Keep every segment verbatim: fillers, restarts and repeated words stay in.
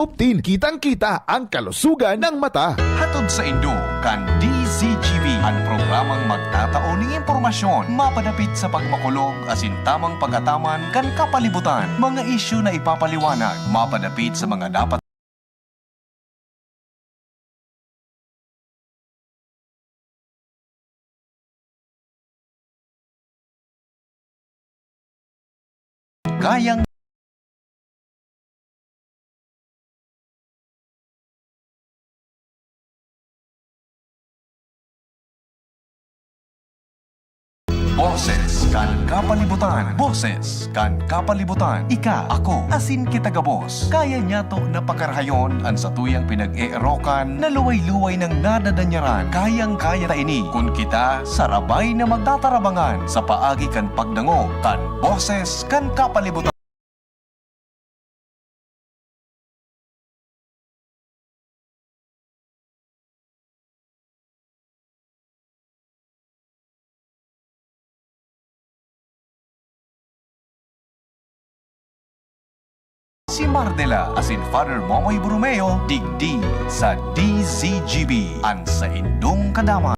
Optin, kitang-kita ang kalusugan ng mata. Hatod saindo kan D Z G B, an programang magtatao nin impormasyon mapadapit sa pagmakulog asin tamang pag-ataman kan kapalibutan, mga isyu na ipapaliwanag mapadapit sa mga dapat kayang Boses kan Kapalibutan. Boses kan Kapalibutan. Ika, ako, asin kita gabos. Kaya niyato na pakarahayon an satuyang pinag-eerokan na luway-luway nang nadadanyaran. Kayang-kaya ta ini kun kita sarabay na magtatarabangan sa paagi kan pagdangog kan Boses kan Kapalibutan. Si Mardela asin Father Momoy Borromeo digdi sa D Z G B, an saindong kadama.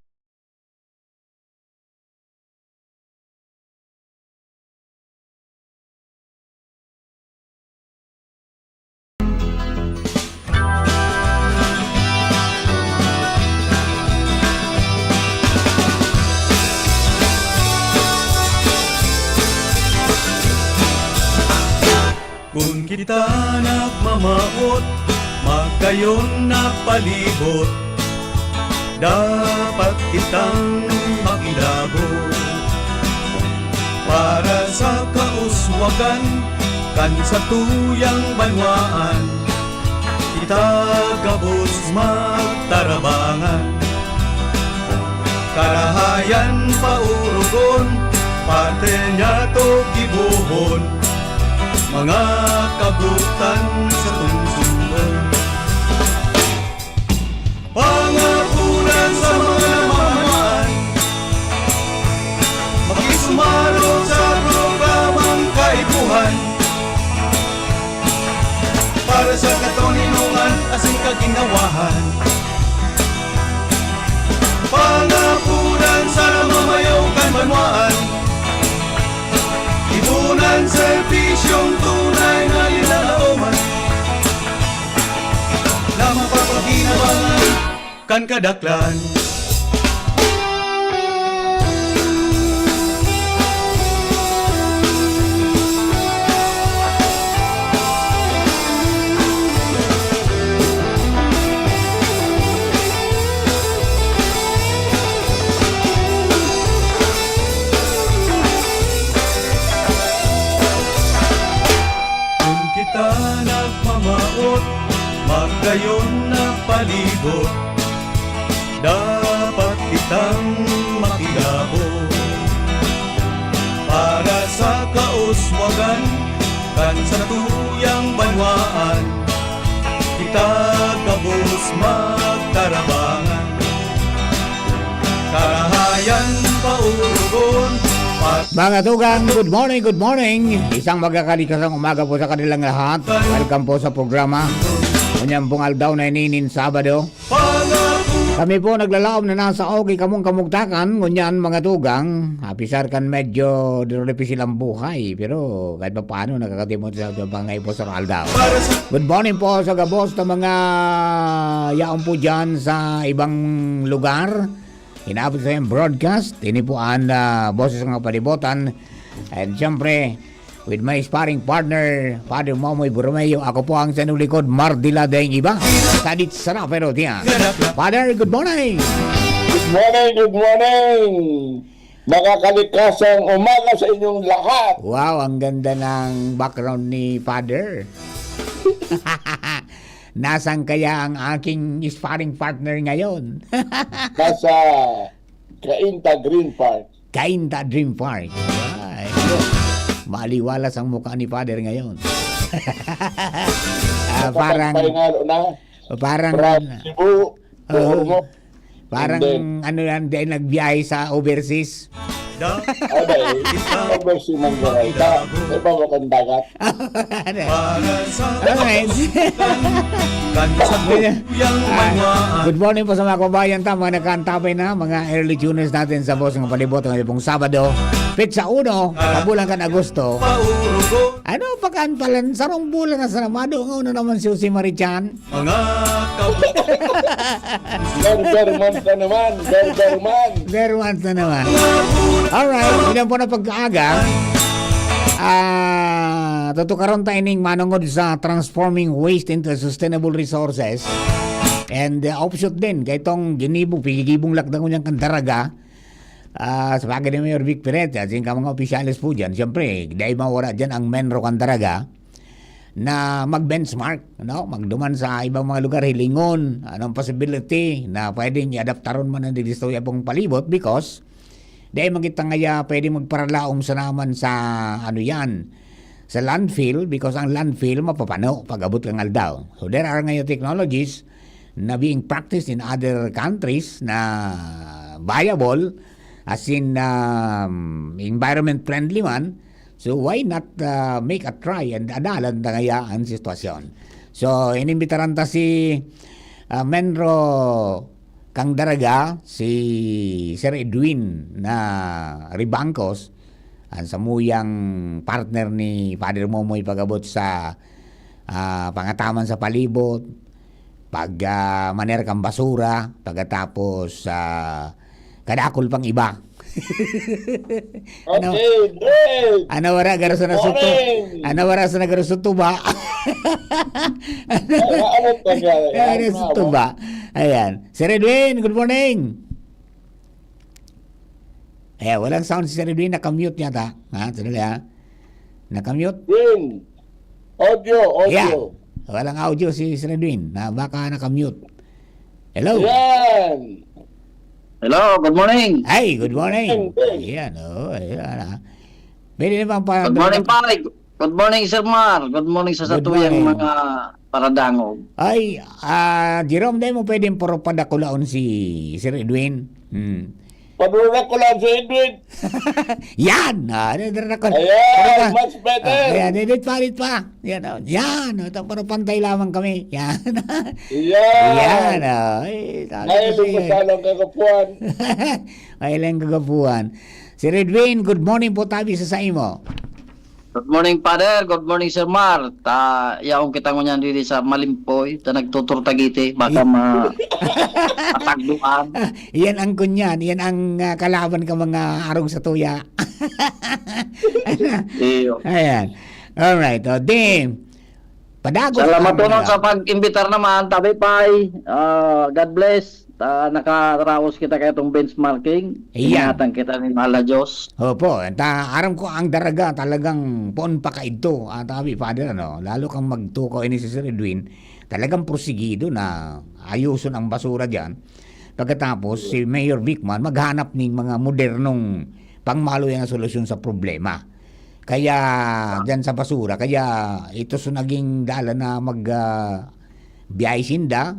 Kun kita nagmamawot, magayon na palibot, dapat kitang makilabot. Para sa kauswagan kan satuyang banwaan, kita gabos magtarabangan. Karahayan paurugon, pati niyato gibohon, mga kabutan sa tungsungon. Pangapunan sa mga namamaan, makisumarog sa programang kaipuhan. Para sa katoninongan asin kaginhawahan. Pangapunan sa namamayo kan banwaan. Ipunan serbisyong tunay na linalaoman na mapapakinabangan kan kadaklan. Kun kita nagmamawot, magayon na palibot, dapat kitang makilabot. Para sa kauswagan kan satuyang banwaan, kita gabos magtarabangan. Karahayan paurugon, pat- Mga tugang, good morning, good morning. Isang magkakalikasang umaga po sa kanilang lahat. Welcome po sa programa. Ngunyan pong aldaw na ini nin Sabado. Kami po naglalaom na nasa okay kamong kamugtakan, ngunyan mga tugang, apisar kan medyo dipisi-dipisi ang buhay, pero kahit pa paano nakakatimot sa mga ipos sa aldaw. Good morning po sa gabos na mga yaon po dyan sa ibang lugar. Inaabot sa yung broadcast, ini po ang ah, Boses ng Kapalibutan. And syempre, with my sparring partner, Father Momoy Borromeo. Ako po ang sanulikod, Mardila Daing Iba. Sadit sarap, pero tiyan. Father, good morning! Good morning, good morning! Makakalikasang umaga sa inyong lahat! Wow, ang ganda ng background ni Father. Nasaan kaya ang aking sparring partner ngayon? Nasa Cainta Green Park. Cainta Dream Park. Ay, maliwalas ang mukha ni Father ngayon. Ah, parang, Nakakapay nga, no, na. Parang, From Cebu, Oo. Ormoc. Parang, And then, ano yan, di nagbiyahe sa overseas. Abay, pag-mercy man ka, ikaw, may pabakang dagat. Alright. Ah, good morning po sa mga kababayan ta, mga nakaantabay na, mga early tuners natin sa Boss ng Palibot ngayong pong Sabado, petsa uno, kabulan kan Agosto. Ano, pakan palan, sarong bulan na sa namado, nga una naman si Jose Marichan. Mga Berber month na naman, Berber month. Berber month na naman. Alright, ilan po na pagkaaga. Ah, tutukaron tayo ning manungod sa transforming waste into sustainable resources. And uh, offshoot din, kay itong ginibo, pigigibong lakdang niyang kandaraga. Ah, sa bagay ni Mayor Vic Perez, at yung mga opisyales po dyan, siyempre, dahil mawara dyan ang Menro Candaraga na mag-benchmark, no? Magduman sa ibang mga lugar, hilingon, anong possibility na pwedeng i-adaptaron man ang didistoya pong palibot because dahil magkita ngaya pwede magparalaom sa naman sa ano yan, sa landfill because ang landfill mapapano pag-abot kang aldaw. So there are ngayon technologies na being practiced in other countries na viable, as in um, environment friendly man. So why not uh, make a try and adalan ta ngaya ang sitwasyon? So inimbitaran ta si uh, Menro Kang Daraga, si Sir Edwin na Ribangcos, ang samuyang partner ni Father Momoy pag-abot sa ah, pangataman sa palibot, pag ah, maner kang basura, pagkatapos ah, kadakol pang iba. Ano? Okay, great. Ano wara garo sa nasuto? Morning. Ano wara sa nagaro sa tuba? Ano pa nga? Ano sa tuba? Ayan. Sir Edwin, good morning. Eh, walang sound si Sir Edwin. Naka-mute yata. Ha? Sandali ha. Naka-mute? Green. Audio, Yeah. audio. Walang audio si Sir Edwin. Na baka naka-mute. Hello? Yan. Hello, good morning. Ay, good morning. Good morning. Ayan, oh, ayan ah. Pwede na bang pa... Good morning, Pai. Good morning, Sir Mar. Good morning sa Good satuyang morning. Mga paradangog. Ay, ah, Jerome, dahil mo pwedeng puro padakulaon si Sir Edwin. Hmm. Padura ko lang si Edwin. Yan! Ah, ano, ano, ano, Ayan, ano, much better. Ah, ayan, edit pa, edit pa. Yan, oh. Yan, oh, ito, para pantay lamang kami. Yan. Yan. Yan, oh. Ay, sabi ko Ay, sa'yo. lumasalang kagapuan. Ay, lang kagapuan. Sir Edwin, good morning po tabi sa saimo. Good morning, Father. Good morning, Sir Mar. Ta, yaong kita ngunyan diri sa Malimpoy, ta nagtuturtagiti, baka ma atagduan. Iyan ang kunyan, iyan ang ah, kalaban ka mga arog sa tuya. Iyo. Ayan. Alright. O, di, padagos Salamat ang po nun mga- sa pag-imbitar naman, Tabi Pai. Ah, God bless. Ta, nakaraos kita kay itong benchmarking. Ayan. Ingatan kita ni Mahal na Diyos. Opo, ta, aram ko ang Daraga talagang poon pa kaidto, at abi, Father, ano, lalo kang magtukaw ini si Sir Edwin, talagang prosigido na ayuson ang basura diyan. Pagkatapos, si Mayor Vicman maghanap ning mga modernong pangmaluya na solusyon sa problema. Kaya diyan sa basura, kaya ito so naging dalan na mag ah, biyahe sinda,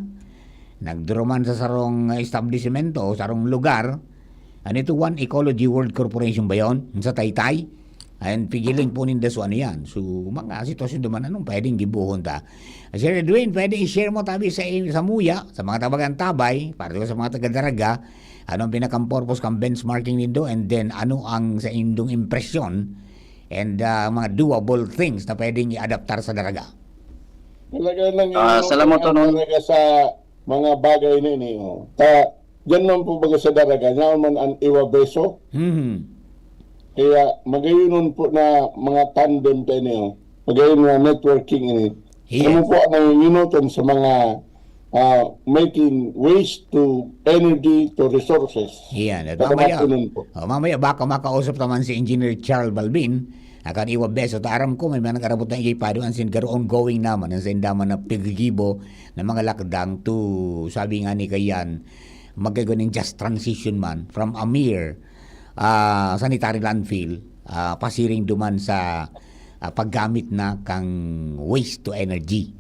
nagduruman sa sarong establishmento o sarong lugar. Ano ito, One Ecology World Corporation ba yun? Sa Taytay? Ayan, pigiling po ninda so ano yan. So, mga sitwasyon naman, anong pwedeng gibuhon ta? Sir Edwin, pwede i-share mo tabi sa, sa muya, sa mga tabagang tabay, para sa mga taga-Daraga, ano ang pinakang purpose kang benchmarking nindo, and then ano ang sa indong impresyon and ah, mga doable things na pwedeng i-adaptar sa Daraga? Talaga nang Ah, salamat, Tonon. Talaga sa mga bagay na ini. Oh. Ta, diyan man po baga sa Daraga, naman ang Iwa Beso. Hmm. Kaya magayonon po na mga tandem tayo niyo. Magayon na networking ini. Iya. Ano po ang minuton sa mga ah, making waste to energy to resources? Iyan. At Sa mamaya, kapatunan po. oh, mamaya baka makausap naman si Engineer Charles Balbin. Akan Iwa Beso, ta aram ko, may mga nag-arabot na ijay paduan, sin garo ongoing naman, ang sa indaman na pigigibo na mga lakdang to, sabi nga ni Kayan, magkaganing just transition man from a mere ah, sanitary landfill, ah, pasiring duman sa ah, paggamit na kang waste to energy.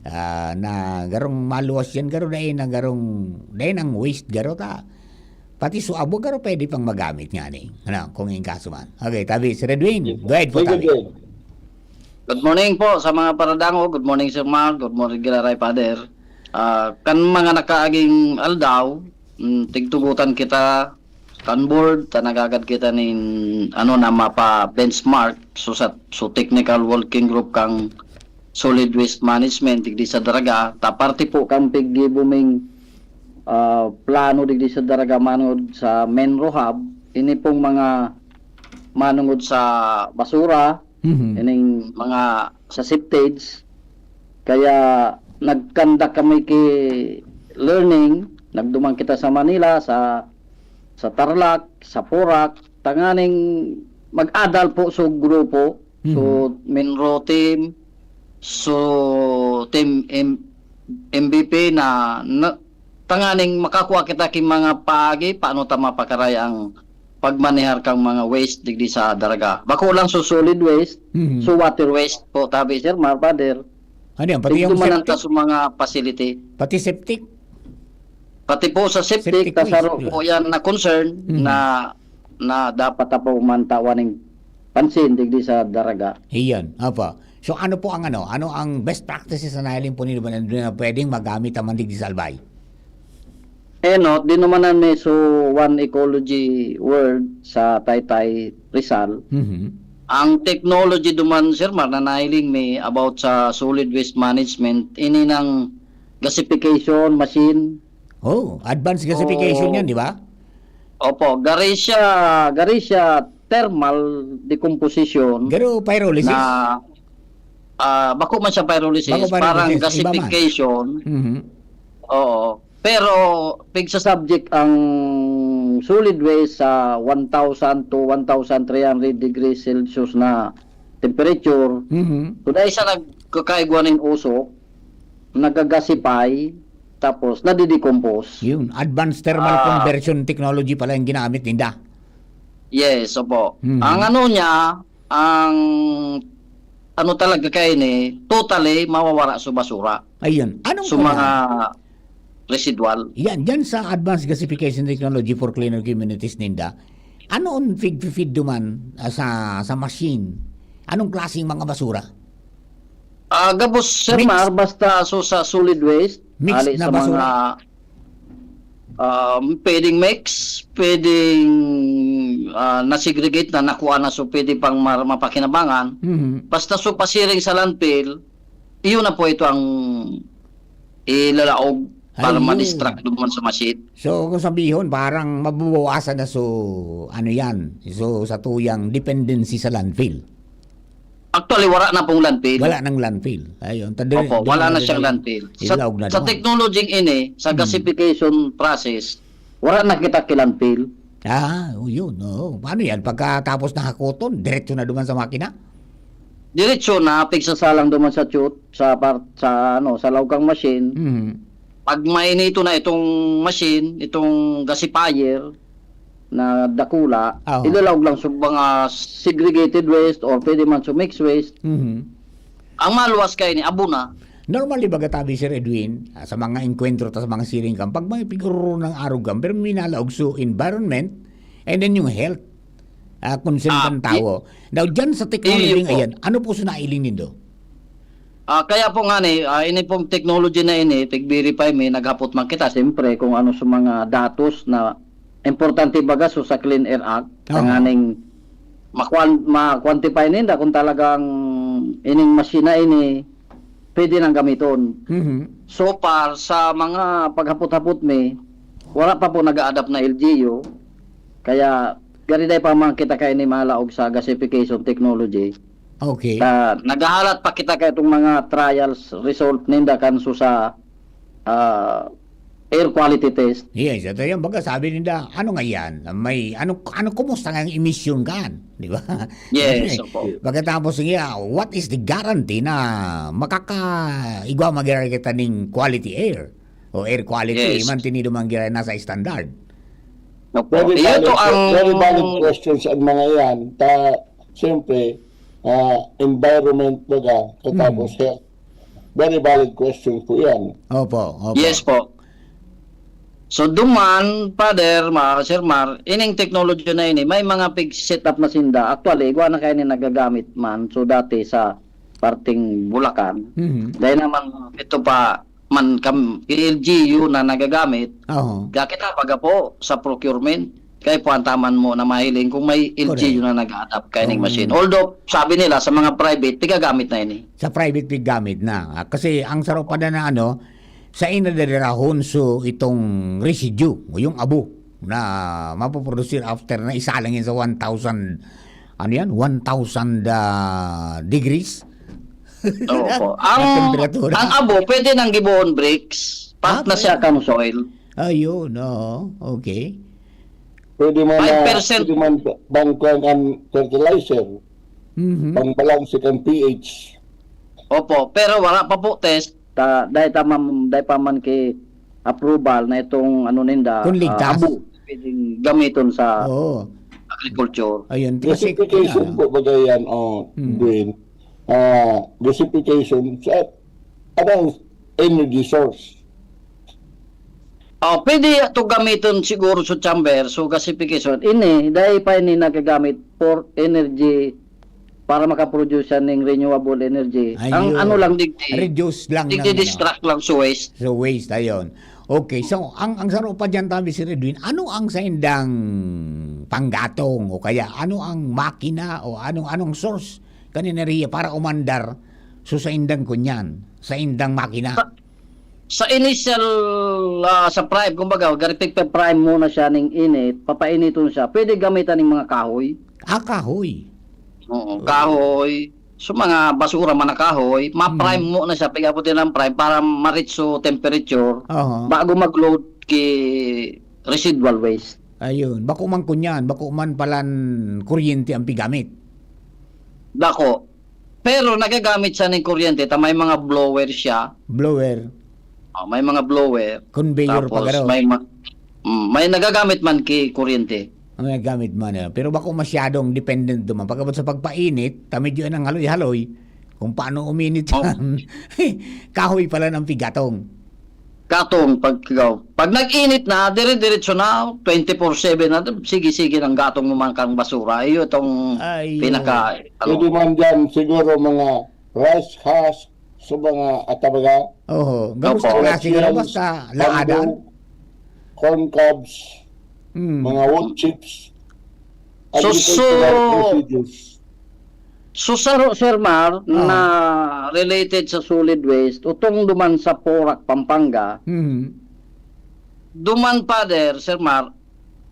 Ah, na garong maluwas yan, garo dahil na garong, dahil ang waste garo ta. pati suab, garo pwede pang magamit nga ni. Ano, kung in kaso man. Okay, tabi, Sir Edwin, go ahead po, tabi. Good morning po sa mga paradango. Good morning, Sir Mark. Good morning, Giraray Father. Ah, kan mga nakaaging aldaw, mm, tigtugutan kita kan board, ta nagagad kita nin, ano, na mapa-benchmark. So, sa, so technical working group kang solid waste management, digdi sa Daraga. Ta parte po kan piggibo ming, ah, plano digdi sa Daraga manongod sa Menro Hub. Ini pong mga manongod sa basura, Mhm. ining mga sa septage. Kaya nag-conduct kami ki learning, nagduman kita sa Manila, sa, sa Tarlac, sa Porac, tanganing mag-adal po sa grupo, so Mhm. Menro team, so team M-, M V P na, na tanganing makakua kita ki mga paagi, paano ta mapakaray ang pagmanehar kang mga waste digdi sa Daraga. Bako lang so solid waste, Mhm. so water waste po, tabi, Sir Mar, Father. Ano yan? Pati yung Tigdumanan ta septic? Sa mga facility. Pati septic? Pati po sa septic, Septic ta waste, saro di ba? po yan na concern Mhm. na, na dapat ta po man tawan ning pansin digdi sa Daraga. Iyan, apa. So, ano po ang ano? Ano ang best practices na nahiling po ninyo ba na, na pwedeng magamit ang mandig di Salbay? Eh, no, dinumanan mi so One Ecology World sa Taytay, Rizal. Mhm. Ang technology duman, Sir Mar, na nahiling mi about sa solid waste management, ini ng gasification machine. Oh, advanced gasification Oo. yan, di ba? Opo, gari siya, gari siya thermal decomposition Garo pyrolysis? na, ah, bako man siya pyrolysis, Bako pyrolysis, parang iba man. gasification. Mhm. Oo. Pero, pigsa-subject ang solid waste sa one thousand to one thousand three hundred degrees Celsius na temperature. Mhm. So, dahil siya nagkakaigwa nin usok, nagagasify, tapos nadidecompose. Yun, advanced thermal Ah. conversion technology pala yung ginamit ninda. Yes, opo. Mhm. Ang ano niya, ang ano talaga kaini, totally mawawara sa basura. Ayun. Anong Sa mga kailangan? residual. Yan, dyan sa advanced gasification technology for cleaner communities ninda, ano ang feed, feed duman, ah, sa, sa machine? Anong klaseng mga basura? Ah, gabos, Sir Mix. Mar, basta so sa solid waste, Mix ali na sa basura? mga, um, pwedeng mix, pwedeng, ah, na-segregate na nakuha na, so pwede pang mar-, mapakinabangan. Mhm. Basta so pasiring sa landfill, iyon na po ito ang ilalaog para Ayun. ma-distract duman sa machine. So, kung sabihon, parang mababawasan na so, ano yan, so, sa tuyang dependency sa landfill. Actually, wala na pong landfill. Wala nang landfill. Ayun. Tadi, Opo, di wala na na siyang dinala. landfill. Sa, Ilaog na sa naman. technology ini, sa Hmm. gasification process, wala na kita ki landfill. Ah, oh, yun. Oo. Paano yan? Pagkatapos na hakuton, diretso na duman sa makina? Diretso na, pigsasalang duman sa chute, sa part, sa, ano, sa laog kang machine. Mhm. Pag mainito na itong machine, itong gasifier na dakula, Ah, oo. ilalaog lang sa mga segregated waste or pwede man sa mixed waste. Mhm. Ang maluwas kaini, abo na. Normally, baga tabi, Sir Edwin, ah, sa mga engkwentro ta sa mga siring kan, pag may pigururo ng arog kan, pero minalaog so environment, and then yung health, ah, concern Ah, kan i- tawo. Now, dyan sa technology Iyo po. ngayon, ano po sa nailing nindo? Ah, kaya po nga ni, ah, ini pong technology na ini, pig-verify mi, naghapot man kita, siyempre, kung ano sa mga datos na importante baga so sa Clean Air Act, Oo. tanganing makwan-, ma-quantify ninda kung talagang ining machine na ini pwede nang gamiton. Mhm. So far, sa mga paghapot-hapot mi, wala pa po nag-a-adapt na L G U. Kaya, gariday pa man kita kaini malaog sa gasification technology. Okay. Ta, naghahalat pa kita kay itong mga trials result ninda kan so sa, ah, air quality test. Yes, at ayun, baga sabi ninda, ano nga yan? May, ano, ano, kumusta nga ang emission kan? Di ba? Yes, Kasi, opo. pagkatapos niya, what is the guarantee na makakaigwa magiray kita ning quality air? O air quality, Yes. man tinido man giray nasa standard? Opo. Very Iyo valid to que-, ang very valid questions ang mga yan. Ta, siyempre, ah, environment baga, katapos Hmm. health. Very valid question po yan. Opo, opo. Yes po. So, duman, Father, ma-, Sir Mar, ining technology na ini, may mga pig-set up na sinda. Actually, igwa na kayo ni nagagamit man. So, dati sa parting Bulacan. Mhm. Dahil naman, ito pa, man kam-, L G U na nagagamit. Oho. Kaya kita, baga po, sa procurement, kaya po ang taman mo na mahiling kung may L G U Correct. na nag-a-adapt kaining Kung machine. Although, sabi nila, sa mga private, pigagamit na ini. Sa private, pigagamit na. Ah, kasi ang saro pa na, na ano, sa ina de rahon so itong residue, o yung abo, na mapoproduce after na isa lang yan sa one thousand, ano yan, one thousand, ah, degrees. Opo. Na Ang, temperatura. ang abo, pwede nang gibohon bricks. Part Ah, na siya pwede. kang soil. Ayun, oo. Okay. Pwede man na, Five percent. pwede man bangkang ang fertilizer, Mhm. pangbalanse kan P H. Opo, pero wala pa po test. Ta, dahil ta man, dahil pa man ki approval na itong ano ninda, Kung ah, ligtas. abo, pwedeng gamiton sa Oo. agriculture. Ayun, kasi, Gasification ano, po ba yan, oh, Hmm. Dwayne? Ah, gasification sa anong energy source? Oh, pwede to gamiton siguro sa chamber, so gasification. Ini, dahil pa ini nagagamit for energy para makaproduce siya ning renewable energy. Ang Ayun. ano lang digdi, Reduce lang ng ano. digdi-distract lang sa waste. So, waste, ayun. Okay, so, ang, ang saro pa dyan, tabi si Redwin, ano ang saindang panggatong o kaya ano ang makina o anong, anong source kan enerhiya para umandar so saindang kunyan, saindang makina? Sa, sa initial, ah, sa prime, kumbaga, garipig pa prime muna siya ning init, papainiton siya, pwede gamitan ng mga kahoy. Ah, kahoy. Oo, Oo. kahoy. So, mga basura man na kahoy, ma-prime Hmm. mo na siya, pag-abot din ang prime para ma-reach so temperature, Aha. bago mag-load ki residual waste. Ayun. Bako man kunyan, bako man palan kuryente ang pigamit. Dako. Pero nagagamit siya ning kuryente, ta may mga blower siya. Blower. Oh, may mga blower. Conveyor pa Tapos garo. may ma-, mm, may nagagamit man ki kuryente. Ang nagagamit man, eh. Pero bako masyadong dependent duman. Pag-abot sa pagpainit, ta medyo nang haloy-haloy kung paano uminit Oh. yan. Kahoy pala ng pigatong. Katong pag, pag nag-init na, dire-diretso na, twenty-four seven na, sige-sige ng gatong mo man kang basura. Iyo itong Ayun. pinaka, ano. Pwede man dyan siguro mga rice husk, sa mga atabaga, Oho, gabos Opo. na klase, Gracias, basta laadan. bamboo, corn cobs, Mm. mga wood chips, So, agricultural so, residues. so, Sir, Sir Mar, Ah. na related sa solid waste, utong duman sa Porac, Pampanga, Mhm. duman, Father, Sir Mar,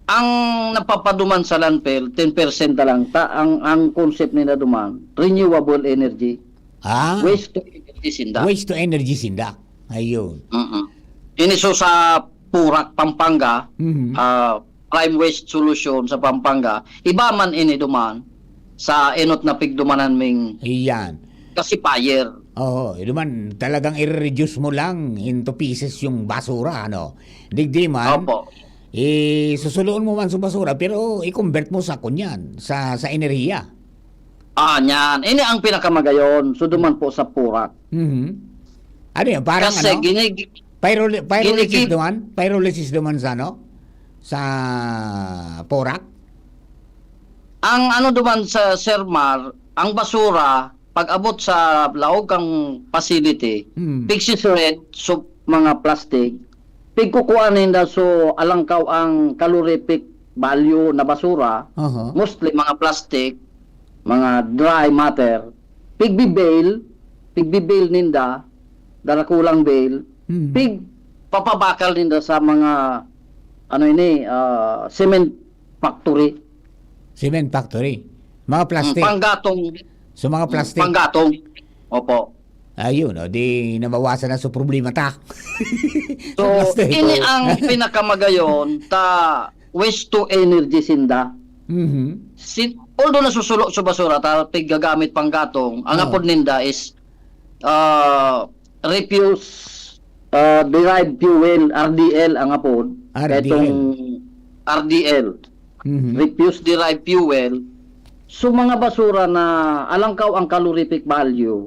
ang napapaduman sa landfill, ten percent na lang. Ta, ang, ang concept nila duman, renewable energy. Ah. Waste to energy sinda. Waste to energy sinda. Ayun. Mm-mm. Ini so sa Porac, Pampanga, Mhm. ah, Prime Waste Solution sa Pampanga, iba man ini duman sa enot na pigdumanan ming Iyan. gasifier. Oo, duman talagang i-reduce mo lang into pieces yung basura, ano. Digdi man, Opo. eh, susuloon mo man sa basura, pero i-convert mo sa kunyan, sa, sa enerhiya. Ah, niyan. Ini ang pinakamagayon. So, duman po sa Porac. Mhm. Ano yan? Parang Kasi ano? ginig-, Pyroli-, pyrolysis ginigi- duman? Pyrolysis duman sa ano? Sa Porac? Ang ano duman sa Sir Mar, ang basura, pag-abot sa laog kang facility, Hmm. pigsi-shred so mga plastic, pigkukuha ninda so alangkaw ang calorific value na basura, Aha. mostly mga plastic, mga dry matter, pigbi-bale, pigbi-bale ninda, darakulang bale, Hmm. pigpapabakal ninda sa mga, ano ini, ah, cement factory. Cement factory. Mga Mm, plastic. panggatong. So, mga Mm, plastic. panggatong. Opo. Ayun, o, di nabawasan na sa problema ta. So, Sa plastic. ini ang pinakamagayon ta waste to energy sinda. Mhm. Sin-, although nasusulo sa basura, ta piggagamit panggatong, ang Oo. apod ninda is, ah, refuse, ah, derived fuel, R D L ang apod. R D L. Kaitong R D L. Mhm. Refuse derived fuel. So, mga basura na alangkaw ang calorific value,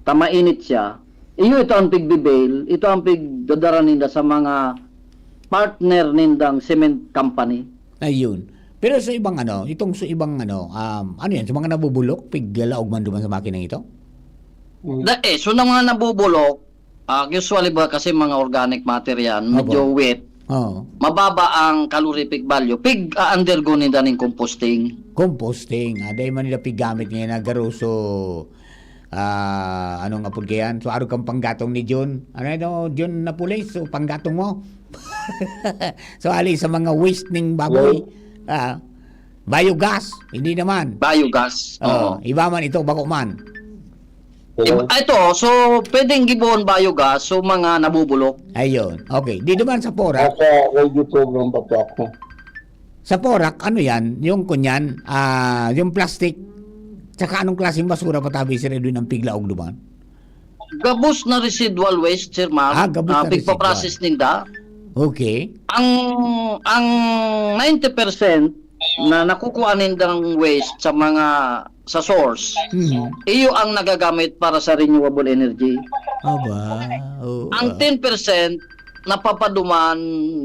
ta mainit siya, iyo ito ang pigbe-bale, ito ang pigdadara ninda sa mga partner nindang cement company. Ayun. Pero sa ibang ano, itong sa ibang ano, um, ano yan, sa mga nabubulok, piglalaog man duman sa makinang ito? Mm. Da, eh, so, ng mga nabubulok, ah, usually ba kasi mga organic matter yan, Opo. medyo wet, Oo. mababa ang calorific value, pig-a-undergo ninda ning composting. Composting, ah, dahil man nila piggamit ngayon na garoso, ah, anong apod kayan? So, arog kang panggatong ni Jun. Ano ito, Jun Napulis? So, panggatong mo? So, ali sa mga waste ning baboy. Hello? Ah, biogas, hindi naman. Biogas, Oh, oo. iba man ito, bako man. Hello? Iba, ito, so, pwedeng gibohon biogas, so, mga nabubulok. Ayun. Okay. Di duman sa Porac. Nasa radio program pa po ako. Sa Porac, ano yan? Yung kunyan, ah, yung plastic, tsaka anong klaseng basura pa tabi, Sir Edwin, ang piglaog duman? Gabos na residual waste, Sir Mark. Ah, gabos Ah, na residual. pigpaprocess ninda. Okay. Ang, ang ninety percent na nakukuha nindang waste sa mga, sa source, Mhm. iyo ang nagagamit para sa renewable energy. Aba, oo, Ang ah. ten percent napapaduman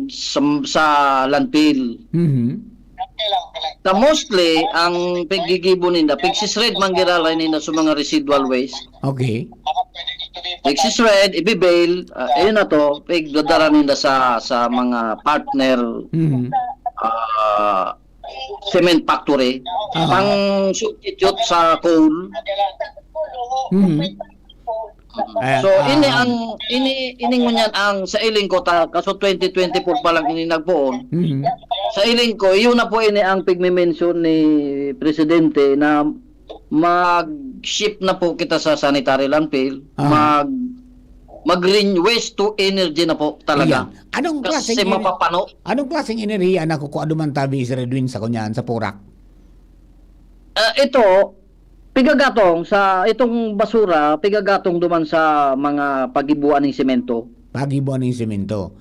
sa, sa landfill. Mhm. Sa mostly, ang paggigibo ninda, pigsisred man giraray ninda sa mga residual waste. Okay. Pigsisred, ibibale, ah, ayun na to, pigdadara ninda sa, sa mga partner, Mhm. ah, cement factory. Aha. Pang substitute sa coal. Mhm. Mm. Ayan, So, ini ah, ang, ini, ini ngunyan ang sa iling ko, ta, kaso twenty twenty-four pa lang ini nagpoon. Mhm. Sa iling ko, yun na po ini ang pigme-mention ni Presidente na mag-shift na po kita sa sanitary landfill, Ah. mag, mag-ren-, waste to energy na po talaga. Ayan. Anong Kasi klaseng ener-, mapapano. anong klaseng enerhiya na kukuha duman tabi, Sir Edwin, sa kunyan, sa Porac? Ah, ito, pigagatong sa itong basura, pigagatong duman sa mga pagibuan ng semento. Pagibuan ng semento.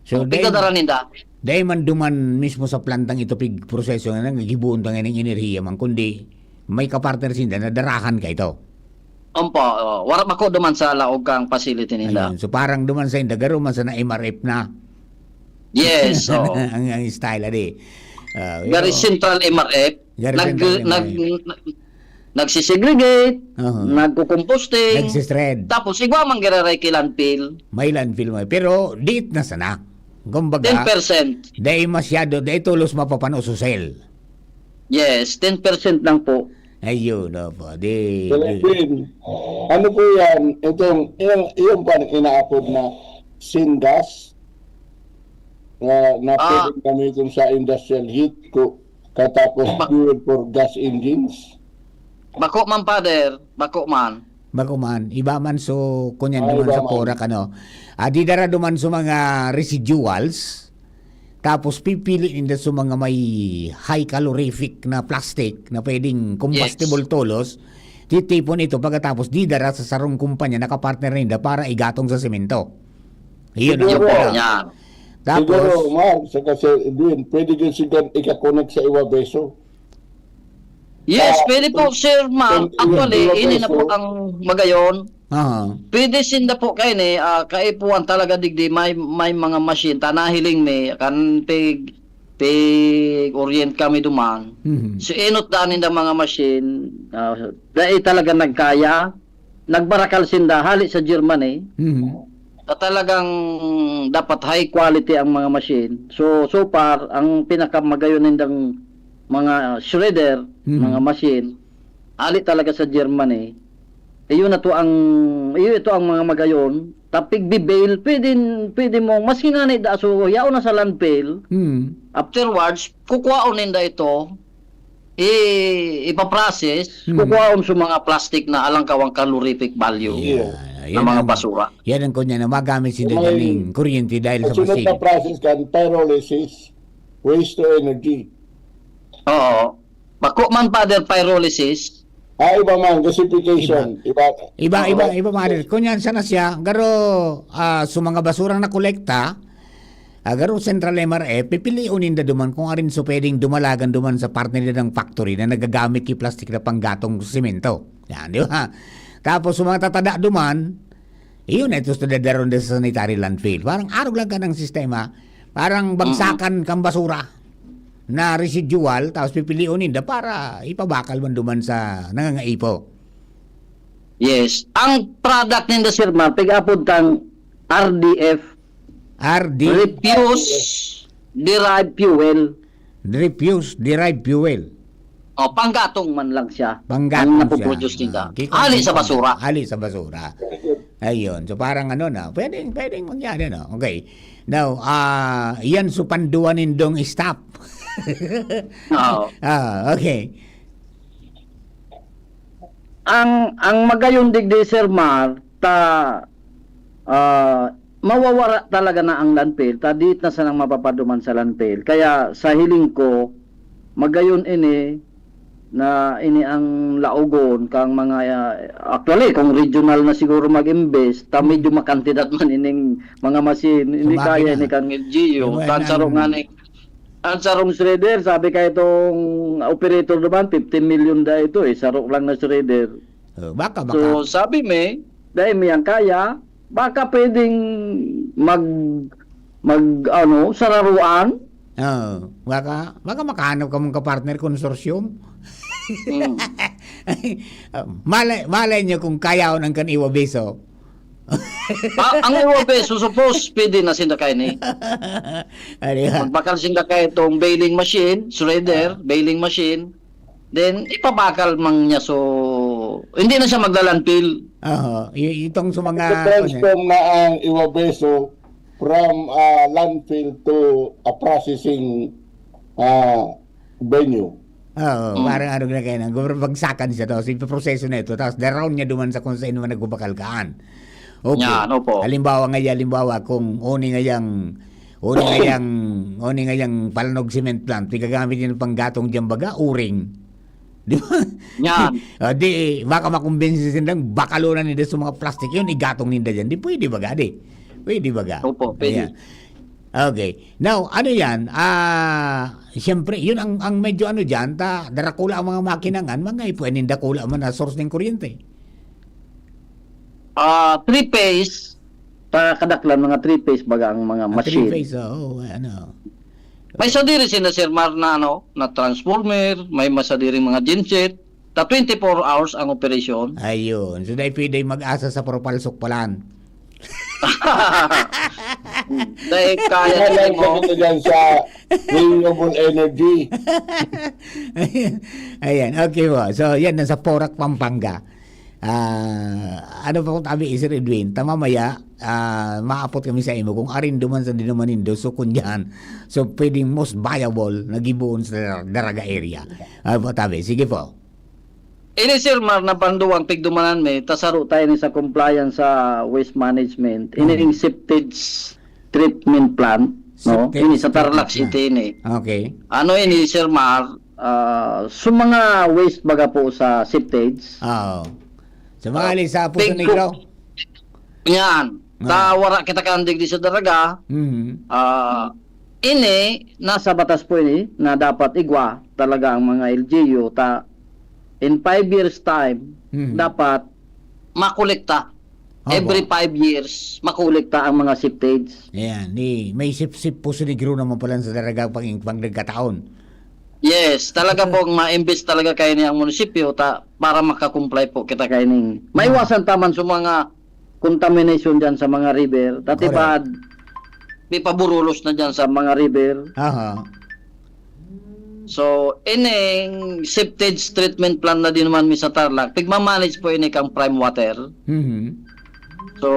So, Oh, dahil, pigadara ninda. dahil man duman mismo sa plantang ito, pigproseso na nang gibuon ta nganing enerhiya man, kundi may kapartner sinda na darahan ka ito. Ompo, oh, wara bako duman sa laog kang facility ninda. Ayun. So, parang duman sa inda, garo man sana M R F na. Yes, oo. Ang, ang style, adi. Ah, Gari pero central M R F. Gari Nag-, central M R F. nag-, nagsisegregate, Aha. nagkukomposting, Nagsisred. tapos igwa man giraray ki landfill. May landfill mo. Pero diit na sana. Kumbaga, Ten percent. dai masyado, dai tolos mapapano sa cell. Yes, ten percent lang po. Ayun, opo. Di, Sir di. Edwin, ano po yan? Itong, yung, yung pan inaapod na syngas na, na Ah. pwedeng gamitin sa industrial heat ko, katapos Ba- fuel for gas engines? Bako man, Father. Bako man. Bako man. Iba man, so, kunyan Ah, duman iba sa man. Porac, ano. Ah, di dara duman sa mga residuals. Tapos pipili ninda sa mga may high calorific na plastic na pwedeng combustible Yes. tolos, titipon ito pagkatapos didara sa sarong kumpanya na kapartner ninda para igatong sa semento. Iyon ang Siguro, Yun po, kumbaga. yan. Tapos, siguro, Mark, saka Sir Edwin, pwede din siya ika-connect sa iwa beso. Yes, Ah, pwede po, Sir Mark. kung Actually, iwan ini na po po. ang magayon. Aha. Pwede sinda po kaini, ah, kaipuhan talaga digdi may, may mga machine ta nahiling mi kan pig, pig-orient kami duman. Mhm. So, enot daan ninda mga machine, ah, dai talaga nagkaya. Nagbarakal sinda hali sa Germany. Mhm. Na talagang dapat high quality ang mga machine. So, so far, ang pinakamagayon nindang mga shredder, Mhm. mga machine, hali talaga sa Germany. Iyon na to ang, iyo ito ang mga magayon. Tapig bibale, pwede, pwede mo, mas hinani da, so, yaon na sa landfill. Hmm. Afterwards, kukuhaon ninda ito, i-, ipaprocess, Hmm. kukuhaon sa mga plastic na alang kawang calorific value Yeah, na yan mga ang, basura. yan ang kunya na magamit sila May ganing kuryente dahil sa sunod na machine. Process kan pyrolysis, waste to energy. Oo. Bako man, Father, pyrolysis. Ah, iba man, gasification. Iba. Iba. Iba, Oo. iba, iba, Father. Kunyan sana siya, garo, ah, sa mga basurang nakolekta, ah, garo Central M R F, pipilion ninda duman kung arin so pwedeng dumalagan duman sa partner nila ng factory na nagagamit ki plastic na panggatong semento. Yan, di ba? Tapos, sa mga tatada duman, iyon na ito sa dadaron din sa sanitary landfill. Parang arog lang ka ng sistema, Parang bagsakan kan basura na residual, tapos pipilion ninda para ipabakal man duman sa nangangaipo. Yes. Ang product ninda, Sir Mar, pig-apod tang R D F, R D. Refuse Derived Fuel. Refuse Derived Fuel. O, panggatong man lang siya. Panggatong Ang siya. napoproduce ninda. Ah, kikon Hali sa basura. Hali sa basura. Ayun. So, parang ano na, pwedeng, pwedeng mangyari, no? Okay. Now, ah, yan, so, panduwa nindong stop. Oo. Ah, okay. Ang, ang magayon digdi, Sir Mar, ta, ah, mawawara talaga na ang landfill, ta diit na sanang mapapaduman sa landfill. Kaya sa hiling ko, magayon ini na ini ang laogon kang mga, ah, actually, kung regional na siguro mag-invest, ta medyo makantidat man ining mga machine, hindi Sabagay kaya na. ini kang L G U, Yung tan saro ang nga ni, ang sarong shredder, sabi kay itong operator naman, fifteen million da ito eh, saro lang na shredder. Oh, baka, baka. So, sabi mi, dahil mi ang kaya, baka pwedeng mag, mag, ano, sararuan? Oo, baka, baka makahanap ka mong kapartner, konsorsyum. Mm. Malay, malay nyo kung kayaon ang kan Iwa Beso. Ah, ang Iwa Beso, suppose, pwede na sinda kaini. Ah, di ba? Magbakal sinda kay itong baling machine, shredder, Ah. baling machine. Then, ipabakal man niya. So, hindi na siya maglalandfill. Oho. Y-, itong sa mga, I-transform na ang Iwa Beso from, ah, landfill to a processing, ah, venue. Oo, Mm. parang ano na kaya na, gumagsak siya, tapos ipoproseso na ito, tapos daraon niya duman sa kung saan man nagbabakal kaan. Okay. Yan, opo. Halimbawa nga, halimbawa, kung uni nga yang, uni nga yang, uni nga yang Palanog Cement Plant, pigagamit niya panggatong dyan baga, uring. Di ba? Yan. Ah, di, baka makumbinsi silang bakalonan nila sa mga plastic yun, igatong ninda dyan. Di pwede baga, di? Pwede baga? Opo, pwede. Ayan. Okay. Now, ano yan? Ah, siyempre, yun ang, ang medyo ano dyan, ta, darakula ang mga makinangan, mga ipuan ninda kula man na source ng kuryente. Ah, three phase, ta kadaklan, mga three phase baga ang mga Ah, three machine. phase, oo, ano. May sadiri sila, Sir Mar, na ano, na transformer, may masadiring mga genset, ta twenty-four hours ang operasyon. Ayun. So, dai pwede mag-asa sa propalsok palan. Dahil kaya Kaya nila lang mo. Sa dyan sa renewable energy. Ayan, okay po. So, yan, nasa Porac, Pampanga. Ah, ano pa kung tabi, Sir Edwin? Ta mamaya, ah, maapot kami sa imo kung arin duman sa dinuman nindo, so kung diyan, so pwedeng most viable na gibohon sa Daraga area. Ano po, tabi? Sige po. Ini, Sir Mar, na panduwang pigdumanan mi, ta saro tayo ni sa compliance sa waste management. Ini Mm. yung septage treatment plant, no? Septage Ini sa Tarlac treatment City plant. ini. Okay. Ano ini, Sir Mar? Ah, so mga waste baga po sa septage. Oo. Sa mga Ah, ali sa Poso pigko- Negro. Yan. Ah. Ta wara kita kaandig di sa Daraga. Mhm. Ah, ini, nasa batas po ini na dapat igwa talaga ang mga L G U ta in five years time, Mhm. dapat makolekta. Opo. Every five years, makolekta ang mga septage. Ayan, di, may sip-sip po sa Negro naman pala sa Daraga pang, pang nagkataon. Yes, talaga pong ma-invest talaga kayo ni ang munisipyo ta, para makakomply po kita kayo ning maiwasan taman sa mga contamination dyan sa mga river. Dati Correct. ba, may paburulos na dyan sa mga river. Aha. So, ining septage treatment plant na din naman mi sa Tarlac, pigmamanage po ini kang Prime Water. Mhm. So,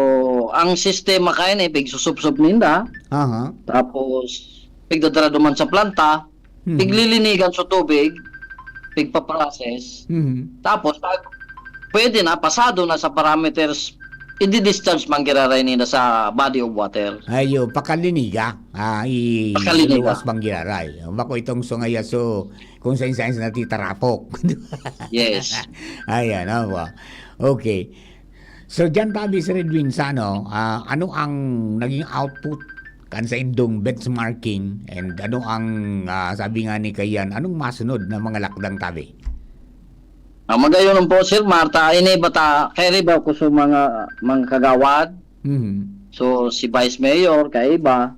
ang sistema kayo ni, pigsusupsup ninda. Aha. Tapos, pigdadara duman sa planta, Mhm. piglilinigan sa tubig, pigpaprocess. Mhm. Tapos, pag pwede na, pasado na sa parameters, i-discharge man giraray ninda sa body of water. Ayo, pakaliniga. Ah, i-, Pakaliniga. Luwas man giraray. Bako itong sungaya, so, kung saan-saan sa natitarapok. Yes. Ayan, opo. Okay. So, diyan tabi, Sir Edwin, sa ano, ah, ano ang naging output kan sa indong benchmarking, and ano ang, ah, sabi nga ni Kayan, anong masunod na mga lakdang tabi? Ah, magayon po, Sir Marta, ini bata, kay riba ko sa mga, mga kagawad. Mhm. So, si Vice Mayor, kay iba.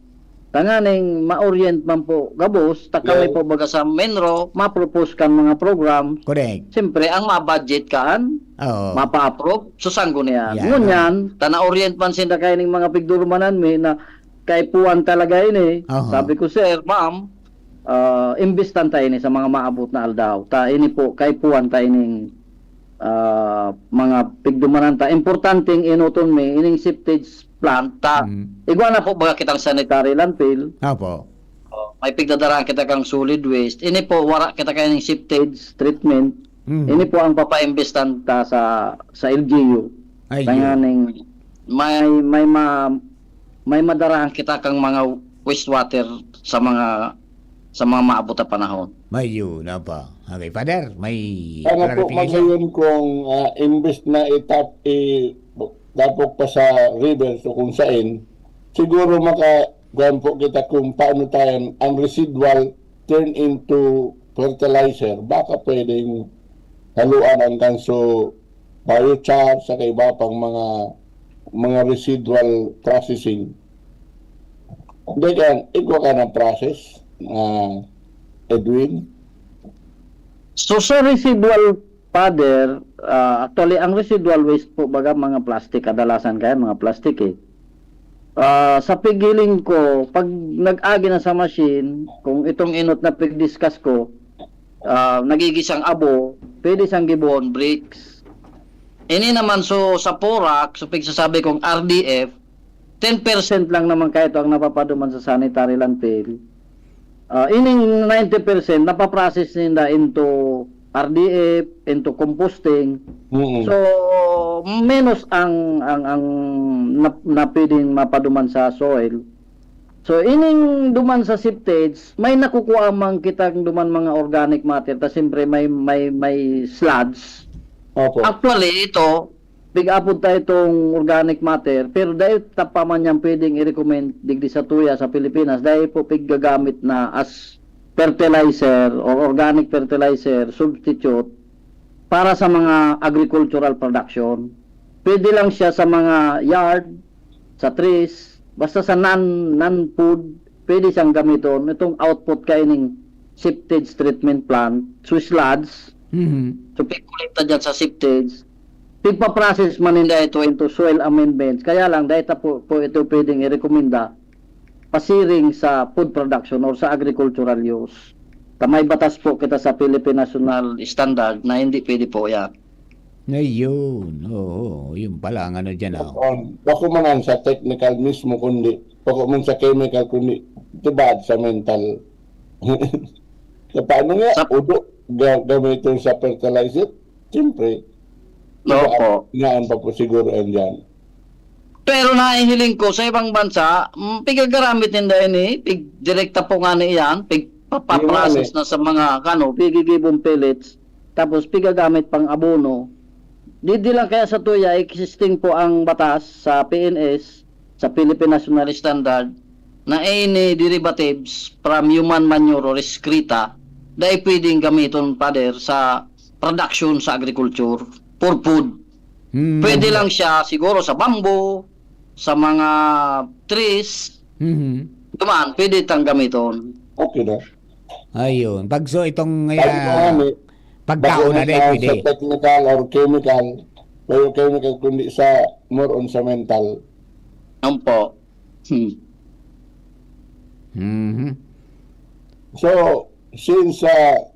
Tanganing ma-orient man po gabos, ta kami Yeah. po baga sa MENRO, ma-propose kan mga program. Correct. Siyempre, ang ma-budget kaan, Oo. mapa-approve, susanggo niya. Yeah. Ngunyan, ta na-orient man sinda kaining mga pigdurumanan mi na kaipuhan talaga ini. Aha. Sabi ko, "Sir, ma'am, ah, imbestan ta ini sa mga maabot na aldaw. Ta ini po, kaipuhan ta ining, ah, mga pigdumanan ta. Importanteng enoton mi, ining septage plant ta." Mm. Igwa na po baga kitang sanitary landfill. Opo. Oh, may pigdadarahan kita kang solid waste. Ini po, wara kita kaining septage treatment. Mm. Ini po ang papaimbestan ta sa, sa L G U. Ayun. Tanganing may, may ma-, may madarahan kita kang mga wastewater sa mga, sa mga maabot na panahon. May yun, apa. Okay, Father, may Ano po, clarification? Magayon kung, ah, imbes na itap-, i-, tapok pa sa river, so kung sain, siguro maka-, kuwan po kita kung paano tayo ang residual turn into fertilizer. Baka pwedeng haluan ang ganso biochar, saka iba pang mga, mga residual processing. Hindi ka, igwa ka ng process, ah, Edwin? So, sa residual, Father, ah, actually, ang residual waste po, baga, mga plastic, kadalasan kaya mga plastic eh. Ah, sa pighiling ko, pag nag-agi na sa machine, kung itong inot na pag-discuss ko, ah, nagiging siyang abo, pwede siyang gibohon bricks. Ini naman, so, sa Porac, so, pigsasabi kong R D F, ten percent lang naman kaito ang napapaduman sa sanitary landfill. Ah, ining ninety percent napaprocess ninda into R D F, into composting. Mm. So, menos ang, ang, ang na, na pwedeng mapaduman sa soil. So, ining duman sa septage, may nakukuha man kitang duman mga organic matter, ta siyempre may, may, may sludge. Opo. Actually, ito, pig-apod ta itong organic matter, pero dai ta pa man yan pwedeng i-recommend digdi sa tuya sa Pilipinas, dai po piggagamit na as fertilizer or organic fertilizer substitute para sa mga agricultural production. Pwede lang siya sa mga yard, sa trees, basta sa non, non-food, pwede siyang gamiton. Itong output kaining septage treatment plant, so sludge, Mhm. so pigkolekta dyan sa septage, pigpa-process man ninda ito into soil amendments. Kaya lang, dahil ta po, po ito pwedeng irekomenda, pasiring sa food production or sa agricultural use. Ta may batas po kita sa Philippine National Standard na hindi pwede po yan. Ayun, oo, yun pala ang ano dyan, ah. On, bako man ang sa technical mismo, kundi, bako man sa chemical, kundi, tibad sa mental. So, paano nga, Sa udo, ga-, gamiton sa fertilizer? Siyempre, Opo. Ingaan pa po siguro yan dyan. Pero nahihiling ko, sa ibang bansa, mm, pigagaramit ninda ini, pig-, direkta po nga na iyan, pig-, papaprocess Yun nga, eh. na sa mga, ano, pigigibong pellets, tapos pigagamit pang abono. Di, di lang kaya sa tuya, existing po ang batas sa P N S, sa Philippine National Standard, na any derivatives from human manure or excreta, dai pwedeng gamiton, Father, sa production sa agriculture for food. Hmm. Pwede lang siya siguro sa bamboo, sa mga trees, Mhm. duman, pwede tang gamiton. Okay na. Ayun. Pag so, itong, Pag ah, marami, pagkaon na bako din, na pwede. Sa technical or chemical, pero chemical, kundi sa more on sa mental. Ampo. Hmm. Mhm. So, since, ah,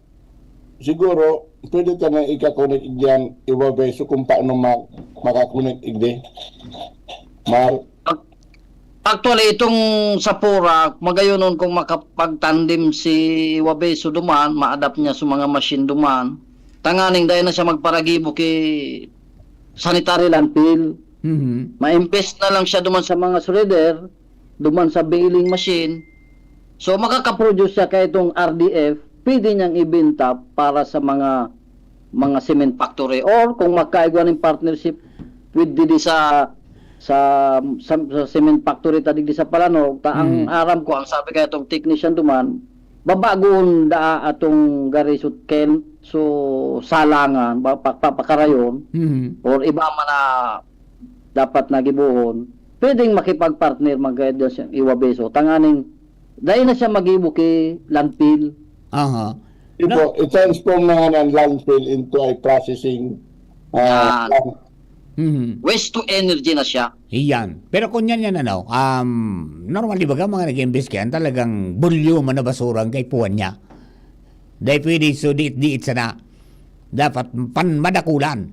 siguro, pwede ta na ika-connect diyan, iwabe, so kung paano ma-, maka-connect igdi. Mar- Ac-, actually, itong sa Porac, magayonon kung makapagtandem si Wabeso duman, ma-adapt niya sa mga machine duman. Tanganing dahil na siya magparagibo ki sanitary landfill. Mhm. Ma-invest na lang siya duman sa mga shredder, duman sa baling machine. So, makakaproduce siya kaya itong R D F, pwede niyang ibenta para sa mga, mga cement factory. Or kung magkaigwa ng partnership with digdi sa, sa, sa, sa cement factory ta digdi sa Palanog, ta ang Mhm. aram ko, ang sabi kaya itong technician duman, babagoon daa atong gari sut ken, so, salangan, ba, pa-, pa-, pakarayon, Mhm. or iba man na dapat na gibohon, pwedeng makipag-partner man kaya diyan sa Iwabeso, tanganing Dai na siya magibo ki landfill. Aha. Ito, i-transform na nga ng landfill into a processing, ah, Yan. plant. Mhm. Waste to energy na siya. Iyan. Pero kung yan, yan, ano, um, normally, baga, mga nag-imbestigahan, talagang bulyo man na basura ang kaipuhan niya. Dai pwede, so, diit-diit sana. Dapat pan-, madakulan.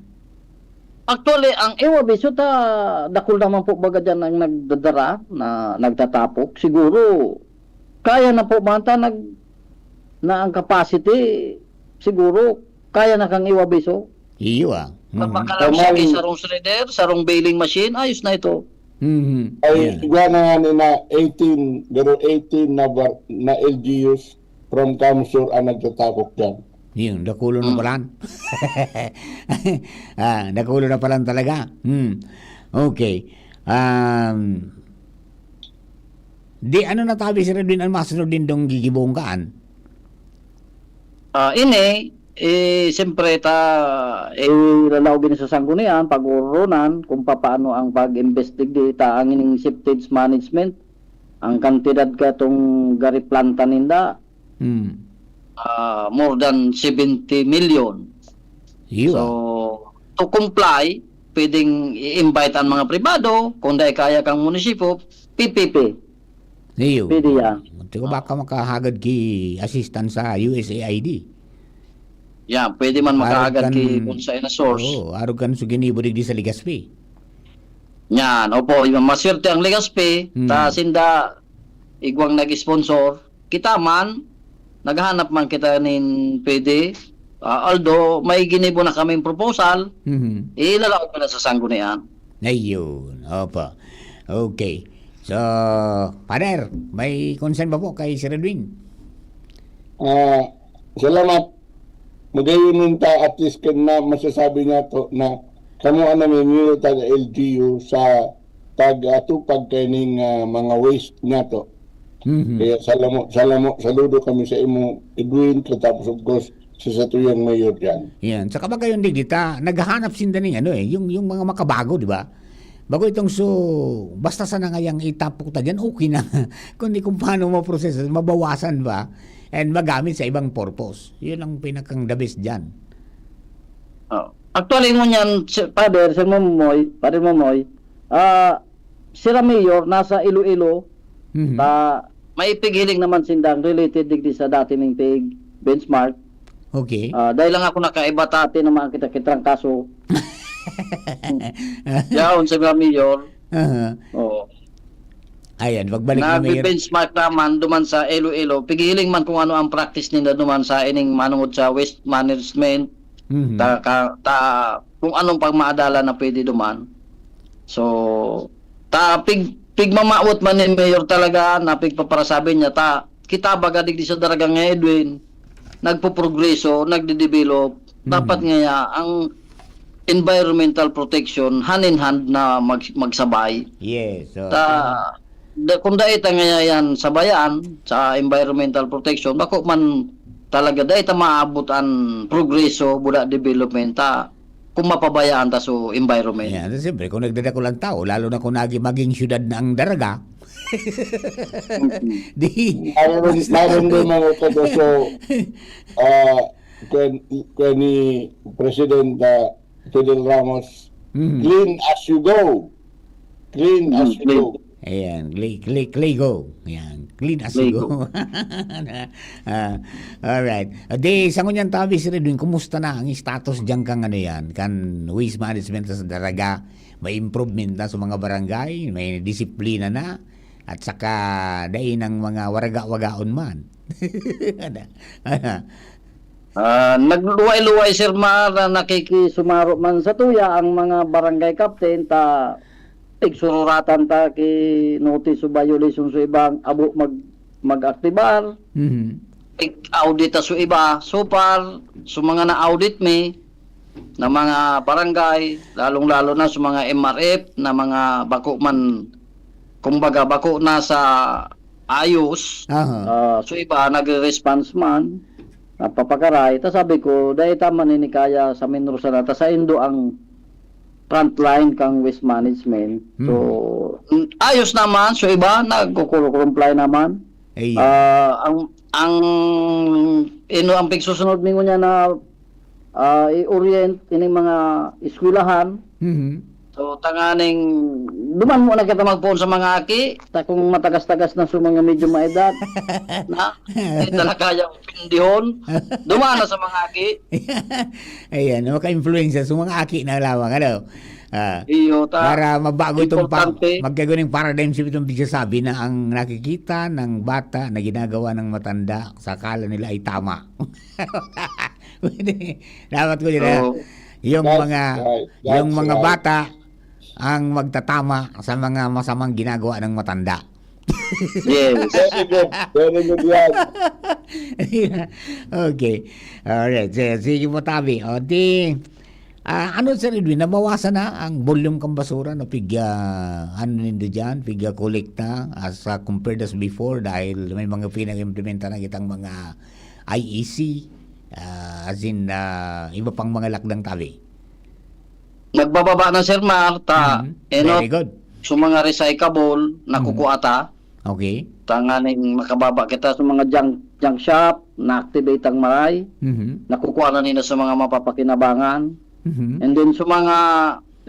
Actually, ang iwa biso ta, dakul naman po baga dyan ang nagdadara na nagtatapok. Siguro, kaya na po man ta nag-, na ang capacity, siguro, kaya na kang iwa biso. Iyo, ah. Mm. Mapakalaw siya Tama ki yun. sarong shredder, sarong baling machine, ayos na ito. Mhm. Ay, Ayan. igwa na nga ni na eighteen, pero eighteen na bar-, na L G Us from Kamsur ang nagtatapok dyan. Yun, dakulo na Hmm. palan. Ah, dakulo na palan talaga. Hmm. Okay. Um, di ano natabi si Redwin ang masunod din dong gigibong kaan? Ah, ini, eh, siyempre ta, eh, lalaog ini sa sanggunian, pag-urunan kung papaano ang pag-imbestig di ta ang ining septage management, ang kantidad katong gari planta ninda, Hmm. ah, more than seventy million. Iyo, So, ah. to comply, pwedeng i-invite ang mga pribado, kung dai kaya kang munisipyo, P P P. Iyo. Pwede yan. Ito baka makahagad ki assistance sa U S A I D. Yan, pwede man Arog makahagad kan ki kung sa ina source. Oo, arog kan su ginibo digdi sa Legazpi. Yan, opo, yung maswerte ang Legazpi, Hmm. ta sinda igwang nag-sponsor, kita man, naghahanap man kita nin pwede. Ah, although may ginibo na kaming proposal, Mhm. ilalaog ko na sa sanggunian. Ayun, opo. Okay. So, Father, may concern ba po kay Sir Edwin? Ah, salamat. Magayon ta at least kan na masasabi niya to na kamo ang namimili taga L G U sa pag-atupag kaining, ah, mga waste niya to. Mhm. Kaya salamo, salamo, saludo kami sa imo, Edwin, katapos of course, sa satuyang mayor diyan. Yan. Saka ba kayo, digdi ta, naghahanap sinda ning ano eh, yung, yung mga makabago, di ba? Bago itong so, basta sana ngayang itapok ta dyan, okay na. Kundi kung paano maproseso, mabawasan ba, and magamit sa ibang purpose. Yun ang pinakang the best dyan. Oh. Actually, ngunyan, si-, Father, Sir Momoy, Father Momoy, ah, sira mayor, nasa Iloilo, Mhm. ta, may pighiling naman sindang related digdi sa dati ning pig benchmark. Okay. Ah, dahil lang ako nakaiba ta, ati naman kita kitrangkaso. Yaon, Sir Mayor. Aha. Oo. Ayan, pagbalik na, Mayor. Nagbe-benchmark naman duman sa Iloilo. Pighiling man kung ano ang practice nila duman sa ining manungod sa waste management. Mhm. Ta, ka, ta, kung anong pagmaadalan na pwede duman. So, ta, pig-, pigmamawot man ni Mayor talaga na pigpaparasabi niya, ta, kita baga digdi sa Daraga nga Edwin, nagpoprogreso, nagde-develop. Mhm. Dapat ngaya ang environmental protection hand in hand na mag-, magsabay. Yes, so, Ta, da-, kung dai ta ngaya yan sabayaan sa environmental protection, bako man talaga dai ta maabot an progreso, buda development ta, kung mapabayaan ta so environment. Yan, siyempre, kung nagdadakul ang tao, lalo na kung nagi-, maging syudad na ang Daraga, Mm. di Mayroon, mayroon din mga taga, so, ah, kwen-, kwen ni President, ah, Fidel Ramos, Mhm. "Clean as you go." Clean as Mhm, you clean. go. Ayan, clean, clean, clean go. Ayan, clean as you Clean go. go. Ah, alright. Ah, di, sa ngunyan tabi, Sir Edwin, kumusta na ang status diyan kang ano yan, kan waste management sa Daraga? May improvement na sa mga barangay? May disiplina na? At saka, dai nang mga waraga-wagaon man? Ano? Ah, nagluway-luway, Sir Mar, na nakikisumaro man sa tuya ang mga barangay captain ta igsururatan ta ki notice of violation sa ibang abo mag-, mag-aktibar. Mhm. Ig-audit ta sa iba. So far, sa mga na-audit mi na mga barangay, lalong-lalo na sa mga M R F na mga bako man, kumbaga, bako na sa ayos. Aha. Ah, so iba, nagre-response man, napapakaray. Ta sabi ko, "Dai ta man ini kaya sa Minro sana, ta saindo ang frontline kang waste management." So, Hmm. mm, ayos naman. So iba, nagko-comply naman. Ayan. Ah, ang, ang, ino, ang pigsusunod mi ngunyan na, ah, i-orient ining mga eskwelahan. Mhm. So, tanganing duman muna kita magpoon sa mga aki, ta kung matagas-tagas na sa mga medyo maedad, na, hindi talaga kaya pindihon, duman na sa mga aki. Ayan, maka-influensya sa mga aki na lamang, ano? Ah, Iyo, ta-, para mabago itong pa-, importante. Magkaguning paradigm shift itong pigsasabi na ang nakikita ng bata na ginagawa ng matanda, sa akala nila ay tama. Pwede. Dapat ko yun, ah, So, yung that's mga, right. That's yung mga right. bata ang magtatama sa mga masamang ginagawa ng matanda. Yes. Very good. Very good yan. Okay. Alright. Sige, sige po, Tabi. O, di, ah, ano, Sir Edwin, nabawasan na ang volume kang basura, no? Pig, ah, ano nindo dyan? Pig, ah, kolekta as, ah, compared as before dahil may mga pinag-implementa na kitang mga I E C, ah, as in, ah, iba pang mga lakdang, Tabi. Nagbababa na, Sir Mar, ta, Mhm. enot Very good. sa mga recyclable, Mhm. nakukuha ta. Okay. Tanganing makababa kita sa mga junk, junk shop, na-activate ang maray. Mhm. Nakukuha na nila sa mga mapapakinabangan. Mhm. And then sa mga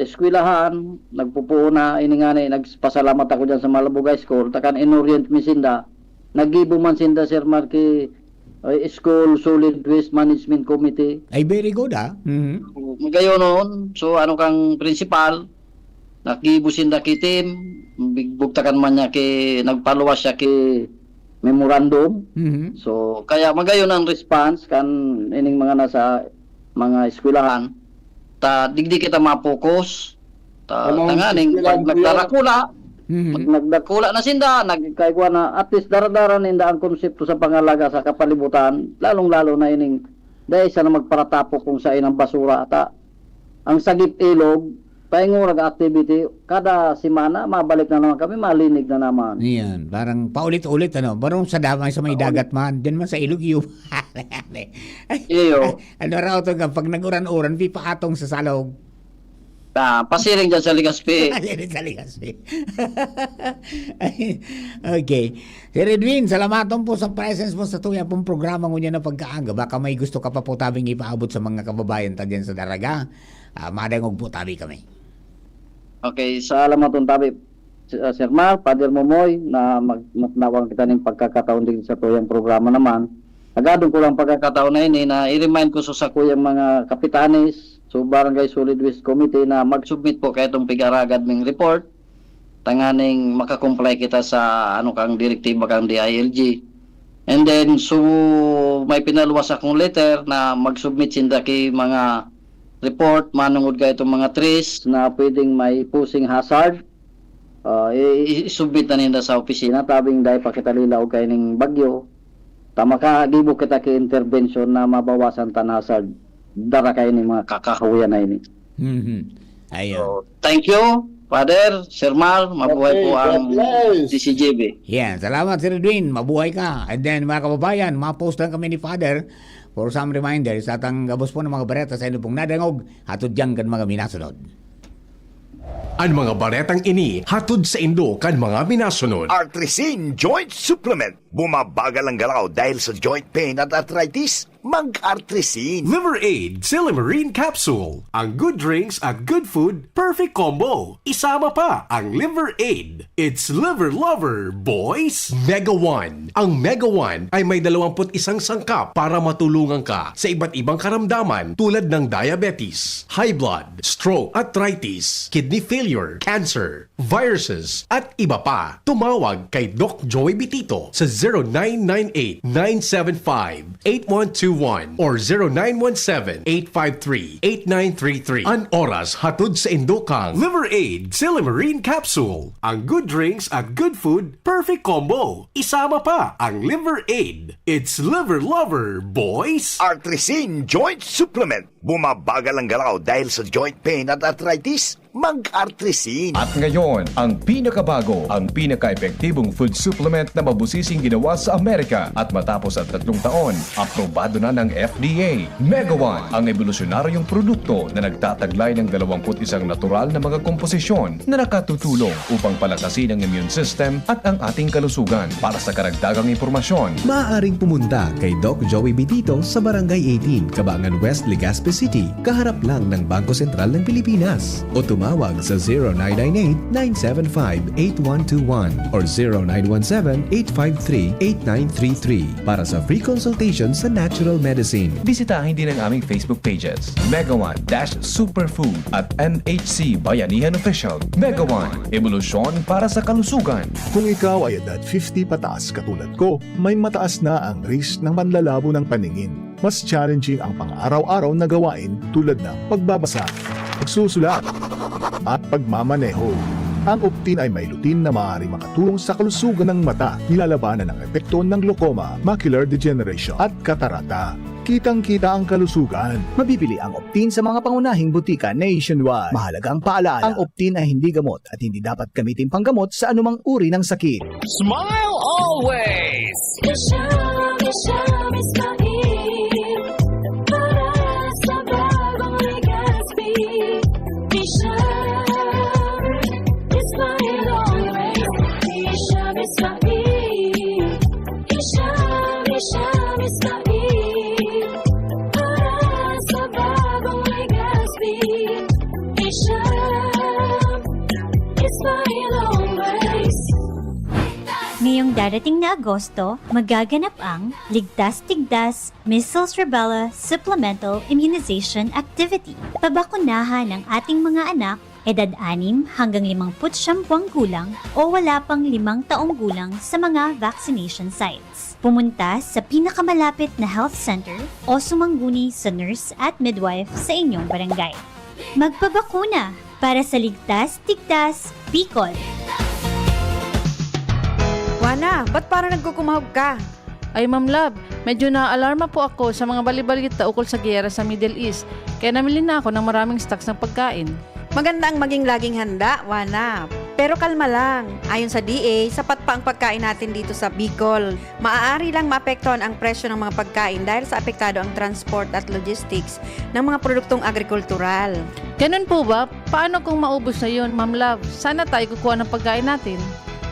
eskwelahan, nagpupuon na, ini nga ni, nagpasalamat ako dyan sa Malabog High School, ta kan in-orient mi sinda, naggibo man sinda, Sir Mar, ki, ay, School Solid Waste Management Committee. Ay, very good, ah. Mhm. Magayon noon, so ano kang principal, naggibo sinda ki team, big-, bugtakan man niya ki, nagpaluwas siya ki memorandum. Mhm. So, kaya magayon ang response kan ining mga nasa mga eskwelahan. Ta, digdi kita ma-focus. Ta, Anong tanganing eskwelahan pag po yan? nagdarakula, Mhm. pag nagdakula na sinda, nagkaigwa na, at least dara-dara ninda ang konsepto sa pangalaga sa kapalibutan, lalong-lalo na ining dahil sa na magparatapok kung saan ang basura. Ta, ang sagip ilog, paingon nag-activity, kada semana, mabalik na naman kami, malinig na naman. Ayan, parang paulit-ulit, ano? Parang sa damay sa may Paulit. dagat man, dyan man sa ilog, yung Iyo. Ano raw to, pag nag-uran-uran, pipaatong sa salog. Ah, pasiring dyan sa Legazpi. Pasiring sa Legazpi. Okay. Sir Edwin, salamaton po sa presence mo sa tuya pong programa ngunyan na pagkaaga. Baka may gusto ka pa po tabing ipaabot sa mga kababayan ta dyan sa Daraga. Ah, madangog po tabi kami. Okay, salamaton tabi, uh, Sir Mar, Father Momoy, na mag-, magnawan kita ning pagkakataon din sa tuyang programa naman. Agadon ko lang pagkakataon na ini na i-remind ko sa sakuyang mga kapitanes, so Barangay Solid Waste Committee, na mag-submit po kaitong pig-aragad ming report, tanganing makakomply kita sa ano kang direktiba kang D I L G. And then, so, may pinaluwas akong letter na mag-submit sinda ki mga report manungod ka itong mga trees na pwedeng may posing hazard. Ah, i-, i-, i-submit na ninda sa opisina, tabing dahil pa kita lilaog kaining bagyo. Ta makagibo kita ki intervention na mabawasan tan hazard. Dara kaining mga kakahuyan na ini. Mhm. Ayun. So, thank you, Father, Sir Mar. Mabuhay Okay, po God ang bless. D C G B. Yan. Salamat, Sir Edwin. Mabuhay ka. And then, mga kababayan, ma-post lang kami ni Father for some reminders. At ang gabos po ng mga bareta sa inyo pong nadangog, hatod diyan kan mga minasunod. Ang mga baretang ini hatod sa indo kan mga minasunod. Artrisin Joint Supplement. Bumabagal ang galaw dahil sa joint pain at arthritis? Mag-Artrisin. Liver Aid Silymarin Capsule. Ang good drinks at good food, perfect combo. Isama pa ang Liver Aid. It's Liver Lover, boys! Mega One. Ang Mega One ay may dalawampu't isang sangkap para matulungan ka sa iba't ibang karamdaman tulad ng diabetes, high blood, stroke, arthritis, kidney failure, cancer, viruses, at iba pa. Tumawag kay Doc Joy Bitito sa zero nine nine eight, nine seven five, eight one two one or zero nine one seven, eight five three, eight nine three three. An oras hatod sa indo kang Liver Aid Silymarin Capsule. Ang good drinks at good food, perfect combo. Isama pa ang Liver Aid. It's Liver Lover, boys! Artrisin Joint Supplement. Bumabagal ang galaw dahil sa joint pain at arthritis? Mag-Artrisin. At ngayon, ang pinakabago, ang pinaka-epektibong food supplement na mabusising ginawa sa Amerika at matapos ang tatlong taon, aprobado na ng F D A. Mega One, ang ebolusyonaryong produkto na nagtataglay ng dalawampu't isang natural na mga komposisyon na nakatutulong upang palakasin ang immune system at ang ating kalusugan. Para sa karagdagang impormasyon, maaaring pumunta kay Doc Joey Bitito sa Barangay eighteen, Cabangan West, Legazpi City, kaharap lang ng Bangko Sentral ng Pilipinas. O tumawag sa zero nine nine eight, nine seven five, eight one two one or zero nine one seven, eight five three, eight nine three three para sa free consultation sa natural medicine. Bisitahin din ang aming Facebook pages, Mega One dash Superfood at M H C Bayanihan Official. Mega One, ebolusyon para sa kalusugan. Kung ikaw ay edad fifty pataas katulad ko, may mataas na ang risk ng panlalabo ng paningin. Mas challenging ang pang-araw-araw na gawain tulad ng pagbabasa, pagsusulat, at pagmamaneho. Ang Optin ay may lutein na maaaring makatulong sa kalusugan ng mata, nilalabanan ang epekto ng glaucoma, macular degeneration, at katarata. Kitang-kita ang kalusugan. Mabibili ang Optin sa mga pangunahing butika nationwide. Mahalagang paalala, ang Optin ay hindi gamot at hindi dapat gamitin panggamot sa anumang uri ng sakit. Smile always! Isha, Isha, Ismail. Para sa bagong Legazpi. Isha, Ismail always. Isha, Ismail. Isha, Isha, Ismail. Para sa bagong Legazpi. Isha, Ismail always. Ngayong darating na Agosto, magaganap ang Ligtas Tigdas Measles Rubella Supplemental Immunization Activity. Pabakunahan ang ating mga anak, edad anim hanggang limangput siyam buwang gulang o wala pang limang taong gulang sa mga vaccination sites. Pumunta sa pinakamalapit na health center o sumangguni sa nurse at midwife sa inyong barangay. Magpabakuna para sa ligtas, tigtas, Bicol. Juana, ba't parang nagkukumahog ka? Ay, Ma'am Love, medyo naaalarma po ako sa mga balibalita ukol sa giyera sa Middle East, kaya namili na ako ng maraming stocks ng pagkain. Maganda ang maging laging handa, Juana. Pero kalma lang. Ayon sa D A, sapat pa ang pagkain natin dito sa Bicol. Maaari lang maapektuhan ang presyo ng mga pagkain dahil sa apektado ang transport at logistics ng mga produktong agrikultural. Ganun po ba? Paano kung maubos na yun, Ma'am Love? Saan na tayo kukuha ng pagkain natin?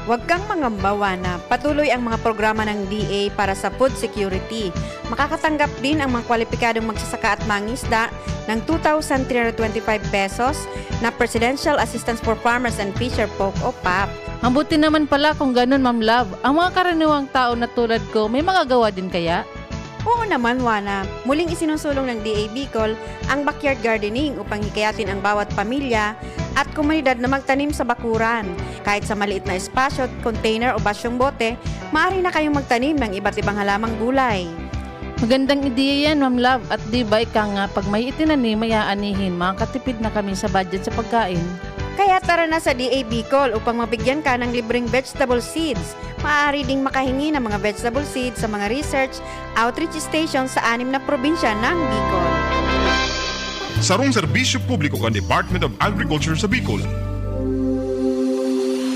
Huwag kang mangamba, Juana. Patuloy ang mga programa ng D A para sa food security. Makakatanggap din ang mga kwalipikadong magsasaka at mangisda ng two thousand three hundred twenty-five pesos na Presidential Assistance for Farmers and Fisher Folk o pap. Mabuti naman pala kung ganun, Ma'am Love. Ang mga karaniwang tao na tulad ko, may magagawa din kaya? Oo naman, Juana. Muling isinusulong ng D A Bicol ang backyard gardening upang hikayatin ang bawat pamilya at komunidad na magtanim sa bakuran. Kahit sa maliit na espasyo, container o basyong bote, maaari na kayong magtanim ng iba't ibang halamang gulay. Magandang ideya yan, Ma'am Love. At di ba ika nga, pag may itinanim, may aanihin, makakatipid na kami sa budget sa pagkain. Kaya tara na sa D A Bicol upang mabigyan ka ng libreng vegetable seeds. Maaari ding makahingi ng mga vegetable seeds sa mga research outreach station sa anim na probinsya ng Bicol. Sarong serbisyo publiko kan Department of Agriculture sa Bicol.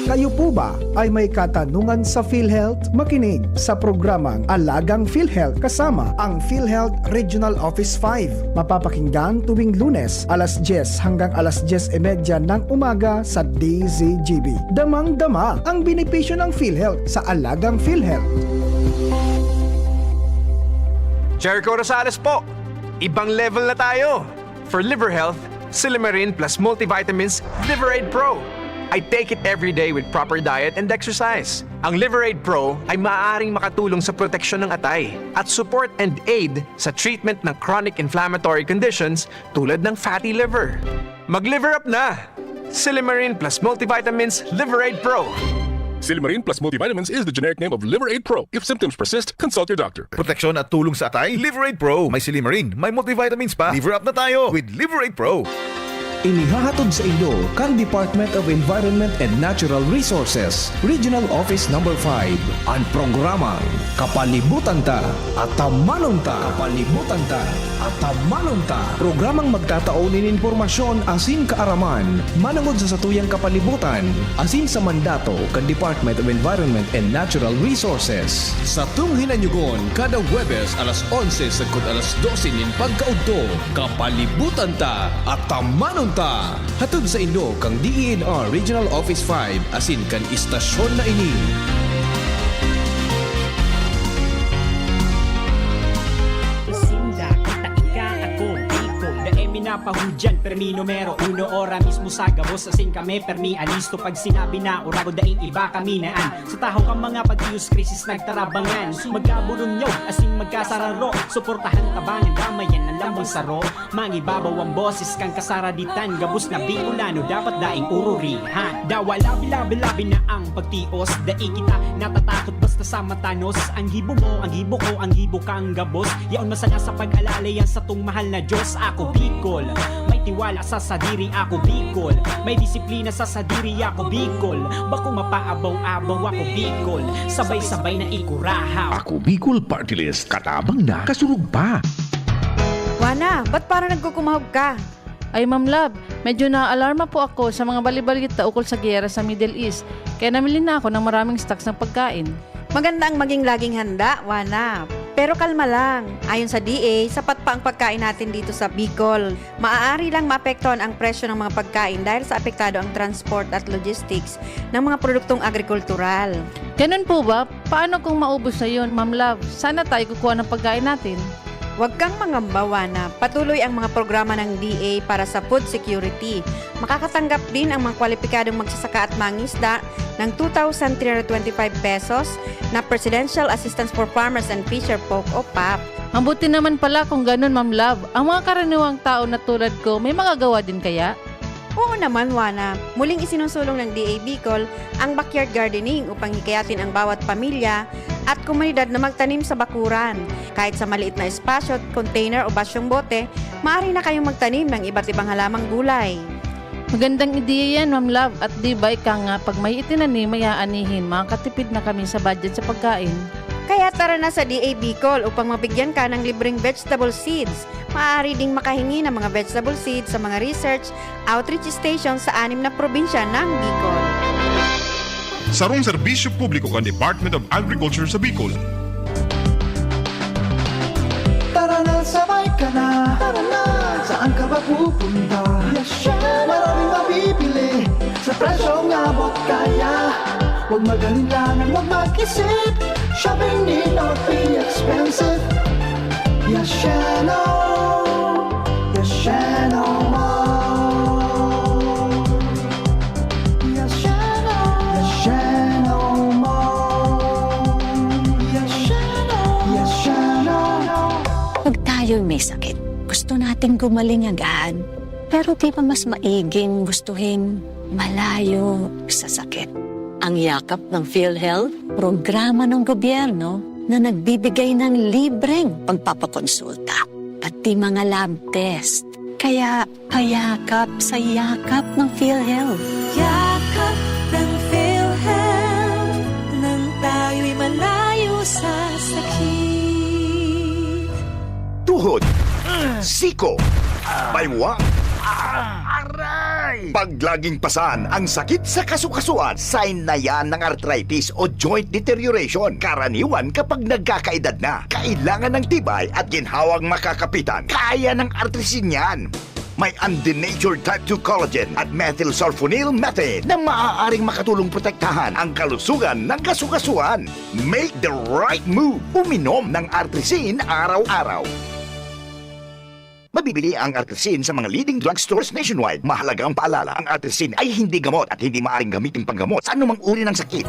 Kayo po ba ay may katanungan sa PhilHealth? Makinig sa programang Alagang PhilHealth kasama ang PhilHealth Regional Office five. Mapapakinggan tuwing Lunes, alas dyes hanggang alas dyes y media ng umaga sa D Z G B. Damang-dama ang benepisyo ng PhilHealth sa Alagang PhilHealth. Jericho Rosales po! Ibang level na tayo! For liver health, Silimarin plus multivitamins Liver Aid Pro. I take it every day with proper diet and exercise. Ang Liver Aid Pro ay maaaring makatulong sa proteksyon ng atay at support and aid sa treatment ng chronic inflammatory conditions tulad ng fatty liver. Mag-liver up na! Silimarin plus multivitamins Liver Aid Pro. Silimarin plus multivitamins is the generic name of Liver Aid Pro. If symptoms persist, consult your doctor. Proteksyon at tulong sa atay, Liver Aid Pro. May silimarin, may multivitamins pa. Liver up na tayo with Liver Aid Pro. Inihahatod saindo kan Department of Environment and Natural Resources, Regional Office Number Five, an programang Kapalibutan Ta, Atamanon Ta. Kapalibutan Ta, Atamanon Ta. Programang magtatao nin impormasyon asin kaaraman manongod sa satuyang kapalibutan asin sa mandato kan Department of Environment and Natural Resources. Satong hinanyugon kada Huwebes alas onse sagkod alas dose nin pagkaudto. Kapalibutan Ta, Atamanon Ta! Hatod saindo kan D E N R Regional Office Five asin kan istasyon na ini. Sinda, kita, ika, ako, Bicol. Dai mi napahudyan, permi numero uno, ora mismo sa gabos, asin kami permi alisto. Pag sinabi na, urago, daing iba kami na an. Sa tahaw kan mga pagtiyos, krisis nagtarabangan. Magkaburunyaw, asin magkasararo. Suportahan, tabangan, damayan ang lambang saro. Mangibabaw ang boses kan kasaraditan, gabos na Bicolano dapat daing ururihan. Dawa labi-labi-labi na ang pagtios, dai kita natatakot basta sa matanos. Ang gibo mo, ang gibo ko, ang gibo kang gabos. Yaon man sana sa pag-alalay ang satong mahal na Diyos. Ako Bicol, may tiwala sa sadiri, ako Bicol, may disiplina sa sadiri, ako Bicol, bako mapaabaw-abaw, ako Bicol, sabay-sabay na ikurahaw. Ako Bicol Party List, katabang na, kasurog pa. Wana, ba't parang nagkukumahog ka? Ay, Ma'am Love, medyo naaalarma po ako sa mga balibalita ukol sa giyera sa Middle East, kaya namili na ako ng maraming stocks ng pagkain. Maganda ang maging laging handa, Wana. Pero kalma lang. Ayon sa D A, sapat pa ang pagkain natin dito sa Bicol. Maaari lang maapektuhan ang presyo ng mga pagkain dahil sa apektado ang transport at logistics ng mga produktong agrikultural. Ganun po ba? Paano kung maubos na yun, Ma'am Love? Saan na tayo kukuha ng pagkain natin? Huwag kang mangamba, Wana. Patuloy ang mga programa ng D A para sa food security. Makakatanggap din ang mga kwalipikadong magsasaka at mangisda ng two thousand three hundred twenty-five pesos na Presidential Assistance for Farmers and Fisher Folk o pap. Mabuti naman pala kung ganun, Ma'am Love. Ang mga karaniwang tao na tulad ko, may magagawa din kaya? Oo naman, Wana. Muling isinusulong ng D A Bicol ang backyard gardening upang hikayatin ang bawat pamilya at komunidad na magtanim sa bakuran. Kahit sa maliit na espasyo, container o basyong bote, maaari na kayong magtanim ng iba't ibang halamang gulay. Magandang ideya yan, Ma'am Love. At di ba ika nga, pag may itinanim, may aanihin, makakatipid na kami sa budget sa pagkain. Kaya tara na sa D A Bicol upang mabigyan ka ng libreng vegetable seeds. Maaari ding makahingi ng mga vegetable seeds sa mga research outreach station sa anim na probinsya ng Bicol. Sarong serbisyo publiko kan Department of Agriculture sa Bicol. Tara na, sabay ka na. Tara na. Saan ka ba pupunta? Yes, chef. Maraming mabibili sa presyong abot kaya. Huwag mag-alinlangan, huwag mag-isip. Shopping need not be expensive. Yes, Sheno. Yes, Sheno Mall. Yes, Sheno. Yes, Sheno Mall. Yes, Sheno. Yes, Sheno. Pag tayo'y may sakit, gusto nating gumaling agad. Pero di ba mas maiging gustuhin malayo sa sakit? Ang Yakap ng PhilHealth, programa ng gobyerno na nagbibigay ng libreng pagpapakonsulta, pati mga lab test. Kaya payakap sa yakap ng PhilHealth. Yakap ng PhilHealth, nang tayo'y malayo sa sakit. Tuhod, siko, baywang, aray! Pag laging pasan ang sakit sa kasukasuan, sign na yan ng arthritis o joint deterioration. Karaniwan kapag nagkakaedad na, kailangan ng tibay at ginhawang makakapitan. Kaya ng Artrisin yan. May undenatured type two collagen at methylsulfonyl methane na maaaring makatulong protektahan ang kalusugan ng kasukasuan. Make the right move. Uminom ng Artrisin araw-araw. Mabibili ang Artrisin sa mga leading drugstores nationwide. Mahalagang paalala, ang Artrisin ay hindi gamot at hindi maaaring gamitin panggamot sa anumang uri ng sakit.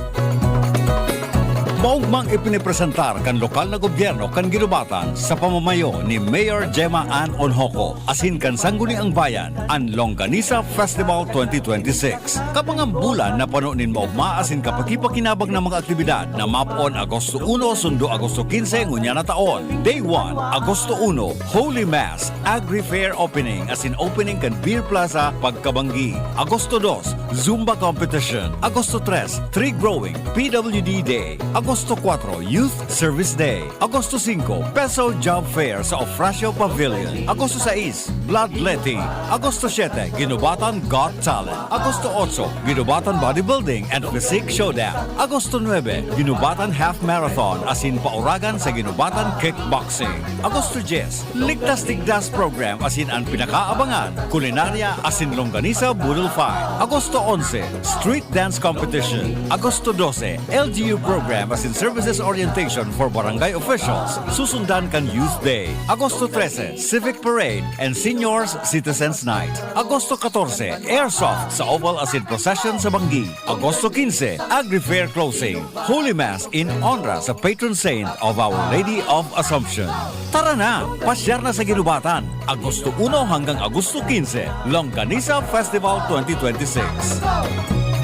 Paugmang ipinipresentar kan lokal na gobyerno kan Guinobatan sa pamamayo ni Mayor Gemma Ann Onhoco asin kan Sangguniang Bayan an Longganisa Festival twenty twenty-six. Kabangang bulan na pano nin maogma asin kapakipakinabang na mga aktibidad na mapon Agosto uno sundo Agosto quince ngunyan na taon. Day one, Agosto uno, Holy Mass, Agri Fair Opening asin opening kan Beer Plaza pagkabanggi. Agosto dos, Zumba Competition. Agosto tres, Tree Growing, P W D Day. Agosto kuwatro, Youth Service Day. Agosto singko, Peso Job Fair sa Ofracio Pavilion. Agosto sais, Bloodletting. Agosto siyete, Guinobatan Got Talent. Agosto otso, Guinobatan Bodybuilding and Physique Showdown. Agosto nuebe, Guinobatan Half Marathon asin pauragan sa Guinobatan Kickboxing. Agosto dyes, Ligtas Tigdas Program asin an pinakaabangan, Kulinarya asin Longganisa Boodle Fight. Agosto onse, Street Dance Competition. Agosto dose, L G U Program asin Services Orientation for Barangay Officials. Susundan kan Youth Day. Agosto trese, Civic Parade and Seniors Citizens Night. Agosto katorse, Airsoft sa Oval asin Procession sa Banggi. Agosto quince, Agri Fair Closing. Holy Mass in honra sa patron saint of Our Lady of Assumption. Tara na! Pasyar na sa Guinobatan, Agosto uno hanggang Agosto quince, Longganisa Festival twenty twenty-six.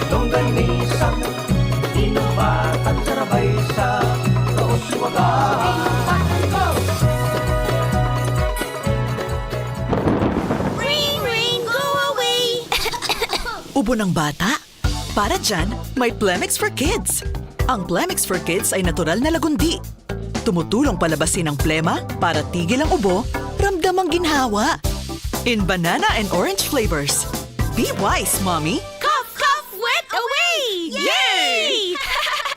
Longganisa, Guinobatan, sarabay sa Kauswagan. Ring, ring, go away! Ubo ng bata? Para dyan, may Plemex for Kids. Ang Plemex for Kids ay natural na lagundi. Tumutulong palabasin ang plema para tigil ang ubo, ramdam ang ginhawa. In banana and orange flavors. Be wise, mommy! Cough, cough, wet away! Yay!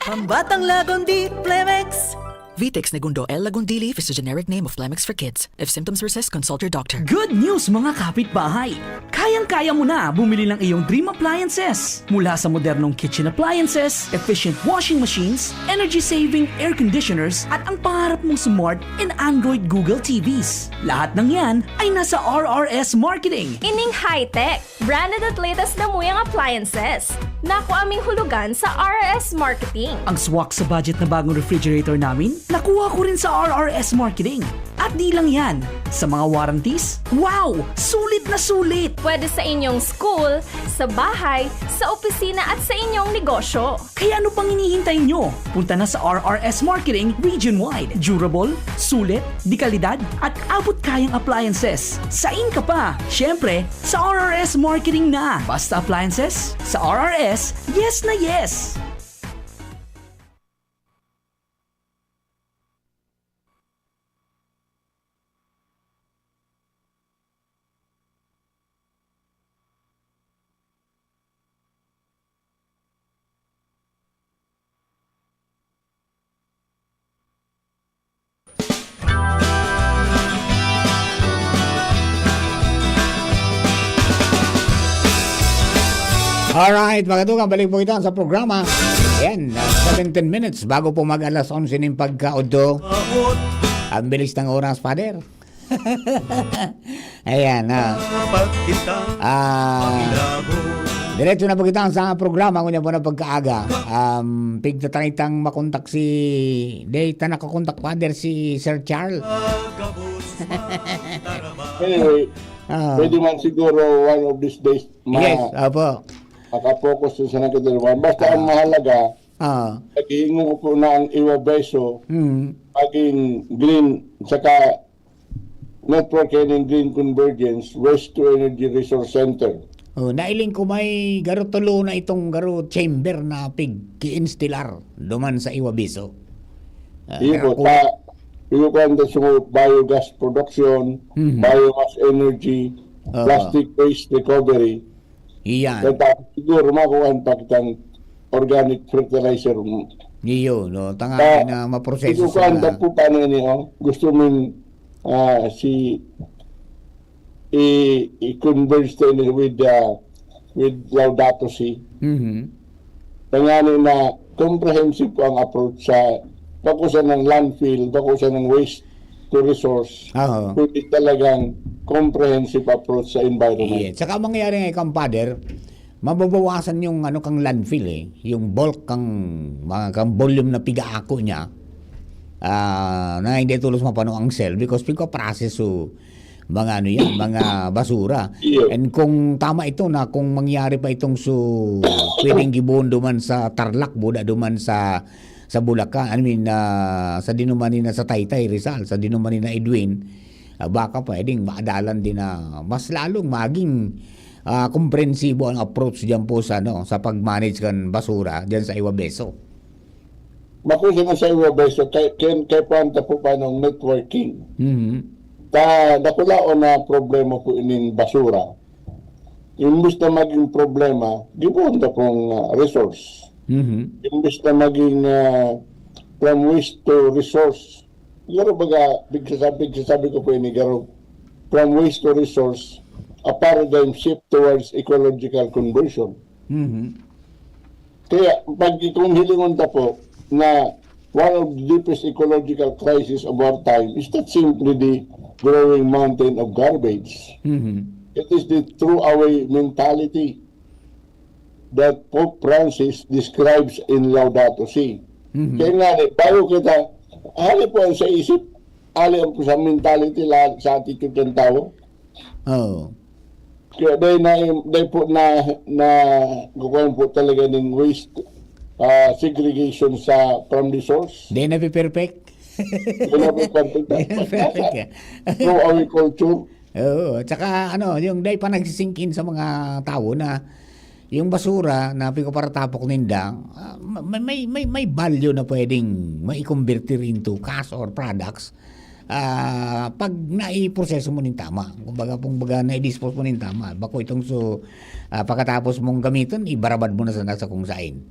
Pambatang lagundi, Plemex! Vitex Negundo L. Lagundili is the generic name of Plemex for Kids. If symptoms persist, consult your doctor. Good news, mga kapitbahay! Kayang-kaya mo na bumili ng iyong dream appliances. Mula sa modernong kitchen appliances, efficient washing machines, energy-saving air conditioners, at ang pangarap mong smart and Android Google T Vs. Lahat ng yan ay nasa R R S Marketing. Ining high-tech, branded at latest na muyang appliances. Nakuha ming hulugan sa R R S Marketing. Ang swak sa budget na bagong refrigerator namin, nakuha ko rin sa R R S Marketing. At di lang yan, sa mga warranties, wow! Sulit na sulit! Pwede sa inyong school, sa bahay, sa opisina at sa inyong negosyo. Kaya ano pang hinihintay nyo? Punta na sa R R S Marketing Region Wide. Durable, sulit, de kalidad, at abot kayang appliances. Sain ka pa? Siyempre, sa R R S Marketing na. Basta appliances, sa R R S, yes na yes! Alright, mga tugang, balik po kita sa programa. Ayan, uh, seventeen minutes bago po mag alas onse ning pagkaudto. Ang bilis ng oras, Father. Ayan, ah. Ah, diretso na po kita sa programa, ngunyan po na pagkaaga. Um, pigtatangitang makontak si, di ta nakakontak, Father, si Sir Charles. Anyway, Ah. Pwede man siguro one of these days ma- Yes, opo. Makapokus sa nagkatulungan. Basta ang Ah. mahalaga, Ah. pag-iingon ko po na ang Iwa Beso, Mm. maging green, saka network kayo ng Green Convergence, Waste to Energy Resource Center. Oh, nailing ko may garo tulo na itong garo chamber na pig-instilar duman sa Iwa Beso. Ah, Iyo kaya po, po ta-, iyo po ang sa mga biogas production, Mhm. biomass energy, Oo. plastic waste recovery. Iyan. Kaya ta-, siguro makuhaan pa kitang organic fertilizer. Iyo, no? Tanga Ta-, na maproseso ito sa kuhaan ta po, paano ini, oh? Gusto mong, ah, si, i-, i-converge tayo ni with, ah, with Laudato Si. Mhm. Tanganing na comprehensive po ang approach sa, bako siya ng landfill, bako siya ng waste to resource, Oo. kundi talagang comprehensive approach sa environment. Yes. Saka mangyayari nga, Compadre, mababawasan yung ano kang landfill eh, yung bulk kang mga kang volume na pigaako niya. Ah, na hindi tulos mapano ang cell because pigpaproseso mga ano yan, mga basura. Iyo. And kung tama ito na kung mangyari pa itong su pwedeng gibuhon duman sa Tarlac, buda duman sa sa Bulacan, I mean, ah, sa dinuman ni na sa Taytay Rizal, sa dinuman ni na Edwin, ah, baka pwedeng maadalan din na mas lalong maging ah, komprensibo ang approach diyan po sa ano, sa pag-manage kan basura diyan sa Iwabeso. Bako siya na sa Iwabeso, kay, kay, kay Panta po pa ng networking. Mhm. Ta, dakulaon na problema po ining basura. Imbis na maging problema, gibuhon ta pong ah, resource. Mhm. Imbis na maging ah, from waste to resource. Siguro baga, pigsasabi, pigsasabi ko po ini, garo, from waste to resource, a paradigm shift towards ecological conversion. Mhm. Kaya, pag kung hilingon ta po na one of the deepest ecological crisis of our time is not simply the growing mountain of garbage. Mhm. It is the throwaway mentality that Pope Francis describes in Laudato Si. Mhm. Kaya nga, eh, bago kita, hali po ang sa isip, hali ang sa mentality, lahat sa attitude ng tao. Oh. Kaya dahil na, dahil po na, na kukuha po talaga ng waste ah, segregation sa from the source. Di na perfect. Yun ang perfect. Perfect. Throw away culture. Oo, tsaka ano, yung dai pa nagsisink in sa mga tawo na yung basura na pigpaparatapok ninda, ah, may, may, may, may value na pwedeng maikonvertir into cash or products. Ah, pag naiproseso mo nin tama, kumbaga, kumbaga nai-dispose mo nin tama, bako itong so, ah, pagkatapos mong gamiton, ibarabad mo na sana sa kung sain.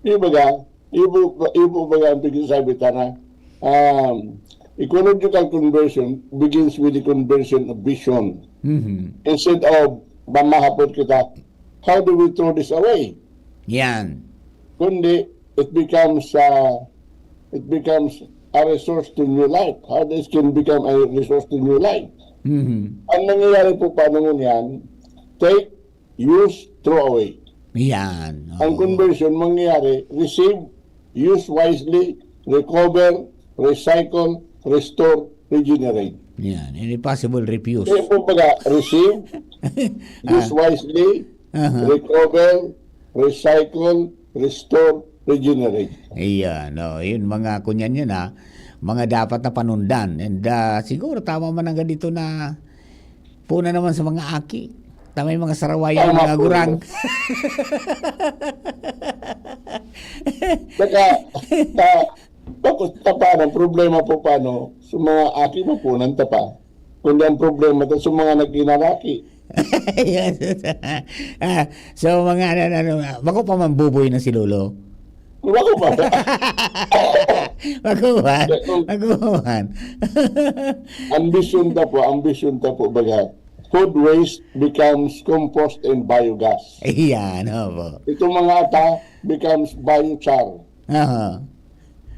Di ba ga? Ibo, ibo ba ga ang pagsasabi ta na um, ecological conversion begins with the conversion of vision. Mhm. Instead of mamahapot kita, how do we throw this away? Yan. Kundi, it becomes uh, it becomes a resource to new life. How this can become a resource to new life? Mhm. Ang nangyayari po paano ngunyan, take, use, throw away. Yan. Ang Oo. Conversion mangyayari, receive, use wisely, recover, recycle, restore, regenerate. Yan. Any possible refuse. Kaya po baga, receive, use wisely, Aha. Recover, recycle, restore, regenerate. Ayan, no, yun, mga kunyan yun, ha. Mga dapat na panundan. And ah, siguro tama man ang ganito na puna naman sa mga aki. Tama yung mga sarawayan, Tama mga po. gurang. Saka, ta, tapos ta paano, problema po paano, sa mga aki mapunan ta pa. Kundi ang problema ta sa mga nagkinaraki. Yes. Ah, so, mga ano, ano, ano, bako pa mambuboy na si Lolo. Wala ko pa. Bako man. Bako man. Ambisyon ta po, ambisyon ta po baga. Food waste becomes compost and biogas. Ayan, opo. Itong mga ata becomes biochar. Aha.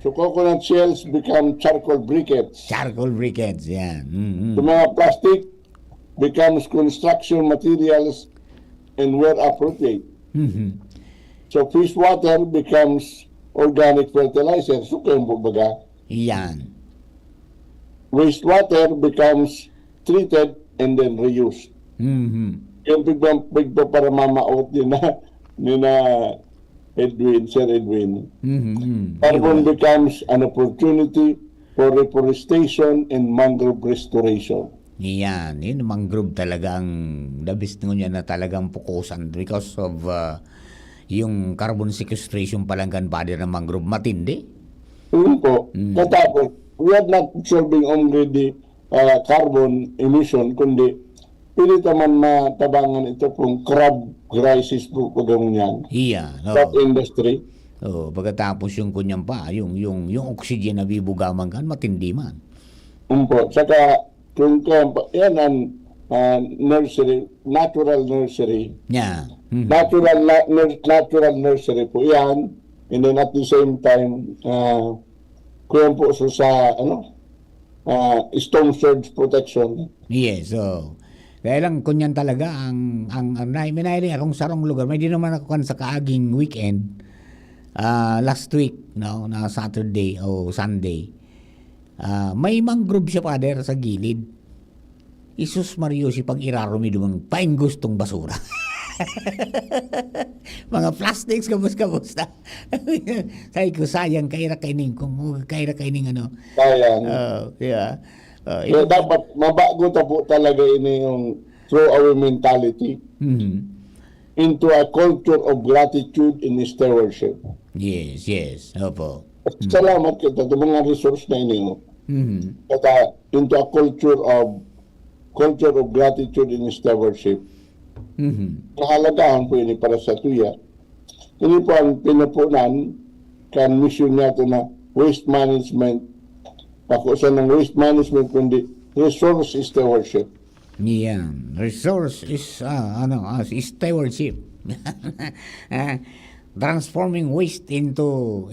So coconut shells become charcoal briquettes. Charcoal briquettes, yan. Mm-mm. So mga plastic becomes construction materials and where appropriate. Mhm. So fish water becomes organic fertilizer. So kaya mo baga, Yan. wastewater becomes treated and then reused. Mhm. Yung pigpa, pigpaparamaot din na ni na Edwin, Sir Edwin. Mhm. Carbon Yun. Becomes an opportunity for reforestation and mangrove restoration. Yan. Yun, mangrove talaga ang the best ngunyan na talagang pukusan because of uh, yung carbon sequestration pa lang kan body ng mangrove. Matindi. Yun po. Mm. Katapos, we are not solving only the uh, carbon emission, kundi pili ta man matabangan ito pong crab crisis po pag niyan. Iya. Crab Oo. Industry. Oo, pagkatapos yung kunyan pa, yung, yung, yung oxygen na bibugaman kan, matindi man. Umpo. Saka, kung kaya pa, yan ang ah, nursery, natural nursery. Yeah. Mhm. Natural na, nur- natural nursery po yan. And then at the same time, uh, kuyan po sa, sa ano, ah, storm surge protection. Yes, so Kaya lang, kunyan talaga ang, ang, ang nai-, may nailing akong sarong lugar. May din naman ako kan sa kaaging weekend, ah, last week, no, na Saturday o Sunday. Ah, may mangrove siya, Father, sa gilid. Isus Mario, si pag-iraro mi dumang pain gustong basura. Mga plastics, kabus-kabus na. Sabi ko, "Sayang, kaira kaining, kung kaira kaining ano." Sayang. Oh, yeah. Oh, So, ito dapat mabago ta po talaga ini yung throw away mentality Mhm. into a culture of gratitude and stewardship. Yes, yes. Opo. Mm. Salamat kita sa mga resource na ini, no? Mhm. Kata into a culture of, culture of gratitude and stewardship. Mhm. Kahalagahan po ini para sa tuya. Ini po ang pinapunan kan misyon niya ito na waste management. Bako sa ng waste management, kundi resource stewardship. Yan. Resource is, ah, ano, ah, stewardship. Ah, transforming waste into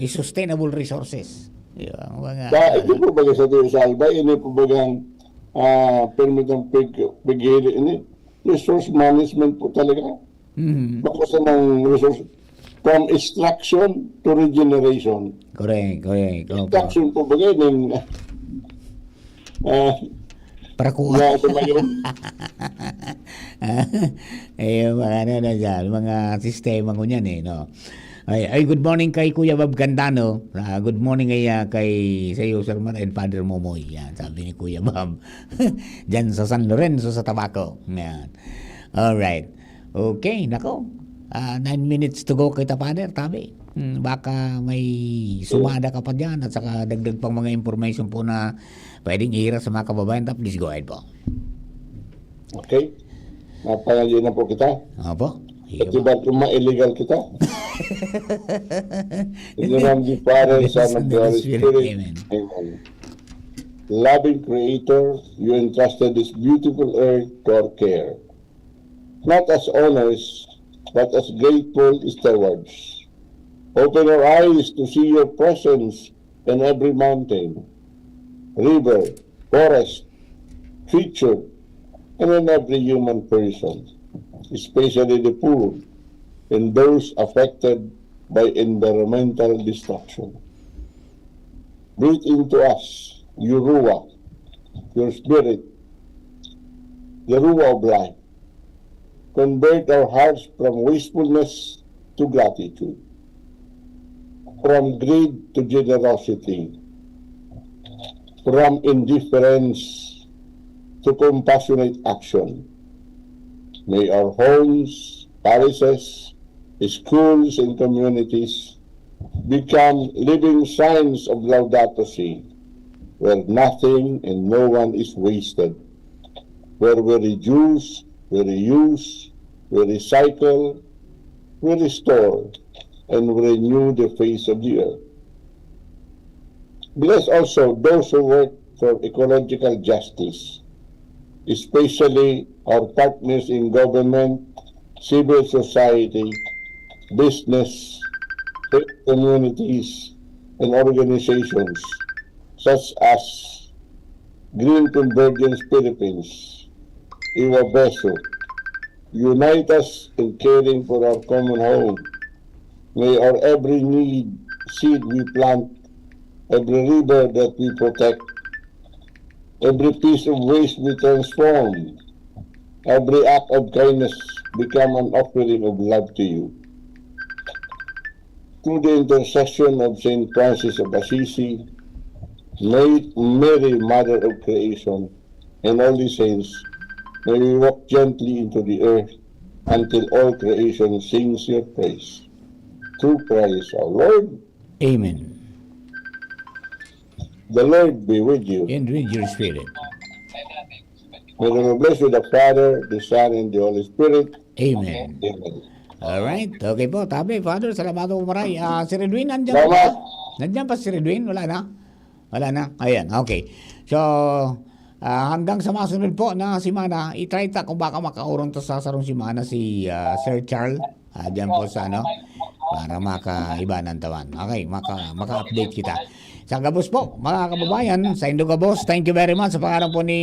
sustainable resources. Di ba? Mga Sa, ito po baga sa tuyo sa Albay, ini po bagang, ah, permitang pig-, pigili ini. Resource management po talaga. Mhm. Bako sa ng resource from extraction to regeneration. Correct, correct. Opo. Extraction po baga ng, ah, Para kuha. Nga, sa mayon. Eh, mga ano na dyan, mga sistema ko niyan eh, no? Ay, ay, good morning kay Kuya Bob Candano. Ah, good morning kay, ah, kay sa'yo, Sir Mar and Father Momoy. Yan, sabi ni Kuya Bob. Diyan sa San Lorenzo, sa Tabaco. Yan. Alright. Okay, nako. Ah, nine minutes to go kita, Father, tabi. Hmm, baka may sumada ka pa dyan at saka dagdag pang mga information po na pwedeng ihira sa mga kababayan. Ta, please go ahead po. Okay. Mapangayo na po kita. Opo. Sige po. Katiba, kung ma-illegal kita. In the name of the Father, Yes, Son, of and the the Holy Holy Spirit. Spirit. Amen. Amen. Loving Creator, you entrusted this beautiful earth to our care. Not as owners, but as grateful stewards. Open our eyes to see your presence in every mountain, river, forest, creature, and in every human person, especially the poor and those affected by environmental destruction. Breathe into us your Ruach, your Spirit, the Ruach of life. Convert our hearts from wastefulness to gratitude, from greed to generosity, from indifference to compassionate action. May our homes, parishes, schools, and communities become living signs of Laudato Si, where nothing and no one is wasted, where we reduce, we reuse, we recycle, we restore, and we renew the face of the earth. Bless also those who work for ecological justice, especially our partners in government, civil society, business, faith communities, and organizations such as Green Convergence Philippines, Iwa Beso. Unite us in caring for our common home. May our every need, seed we plant, every river that we protect, every piece of waste we transform, every act of kindness become an offering of love to you. Through the intercession of Saint Francis of Assisi, Mary, Mary, Mother of Creation, and all the saints, may we walk gently into the earth until all creation sings your praise. Through Christ our Lord. Amen. The Lord be with you. And with your spirit. May the Lord bless you, the Father, the Son, and the Holy Spirit. Amen. Amen. Alright. Okay po. Tabi, Father, salamat po maray. Ah, si Redwin, nandiyan pa Salamat. ba? Nandiyan pa si Redwin? Wala na? Wala na? Ayan, okay. So, ah, hanggang sa masunod po na semana, i-try ta kung baka makaurong ta sa sarong semana si, ah, Sir Charles. Ah, diyan po sa ano, para makaibanan tawan. Okay, maka, maka-update kita. Sa gabos po, mga kababayan, sa indo gabos, thank you very much. Sa pangalan po ni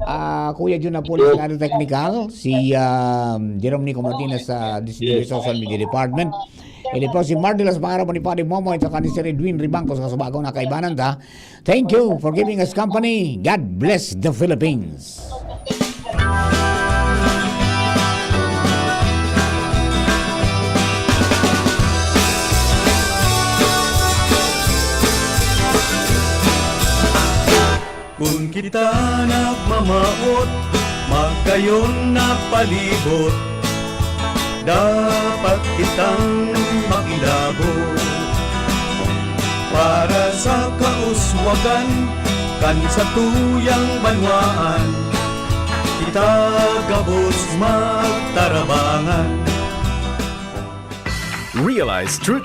Ah, Kuya Jun Napoles sa Technical, si, ah, Jerome Nico Martinez sa Distribution Social Media Department. Ini po si Mardelas Pangaraw ni Padre Momo at saka ni Sir Edwin Ribangco sa Subago na kaibanan ta. Thank you for giving us company. God bless the Philippines. Kun kita nagmamawot, magkayon na palibot, dapat kitang makilabot. Para sa kauswagan kan satuyang banwaan, kita gabos magtarabangan. Realize true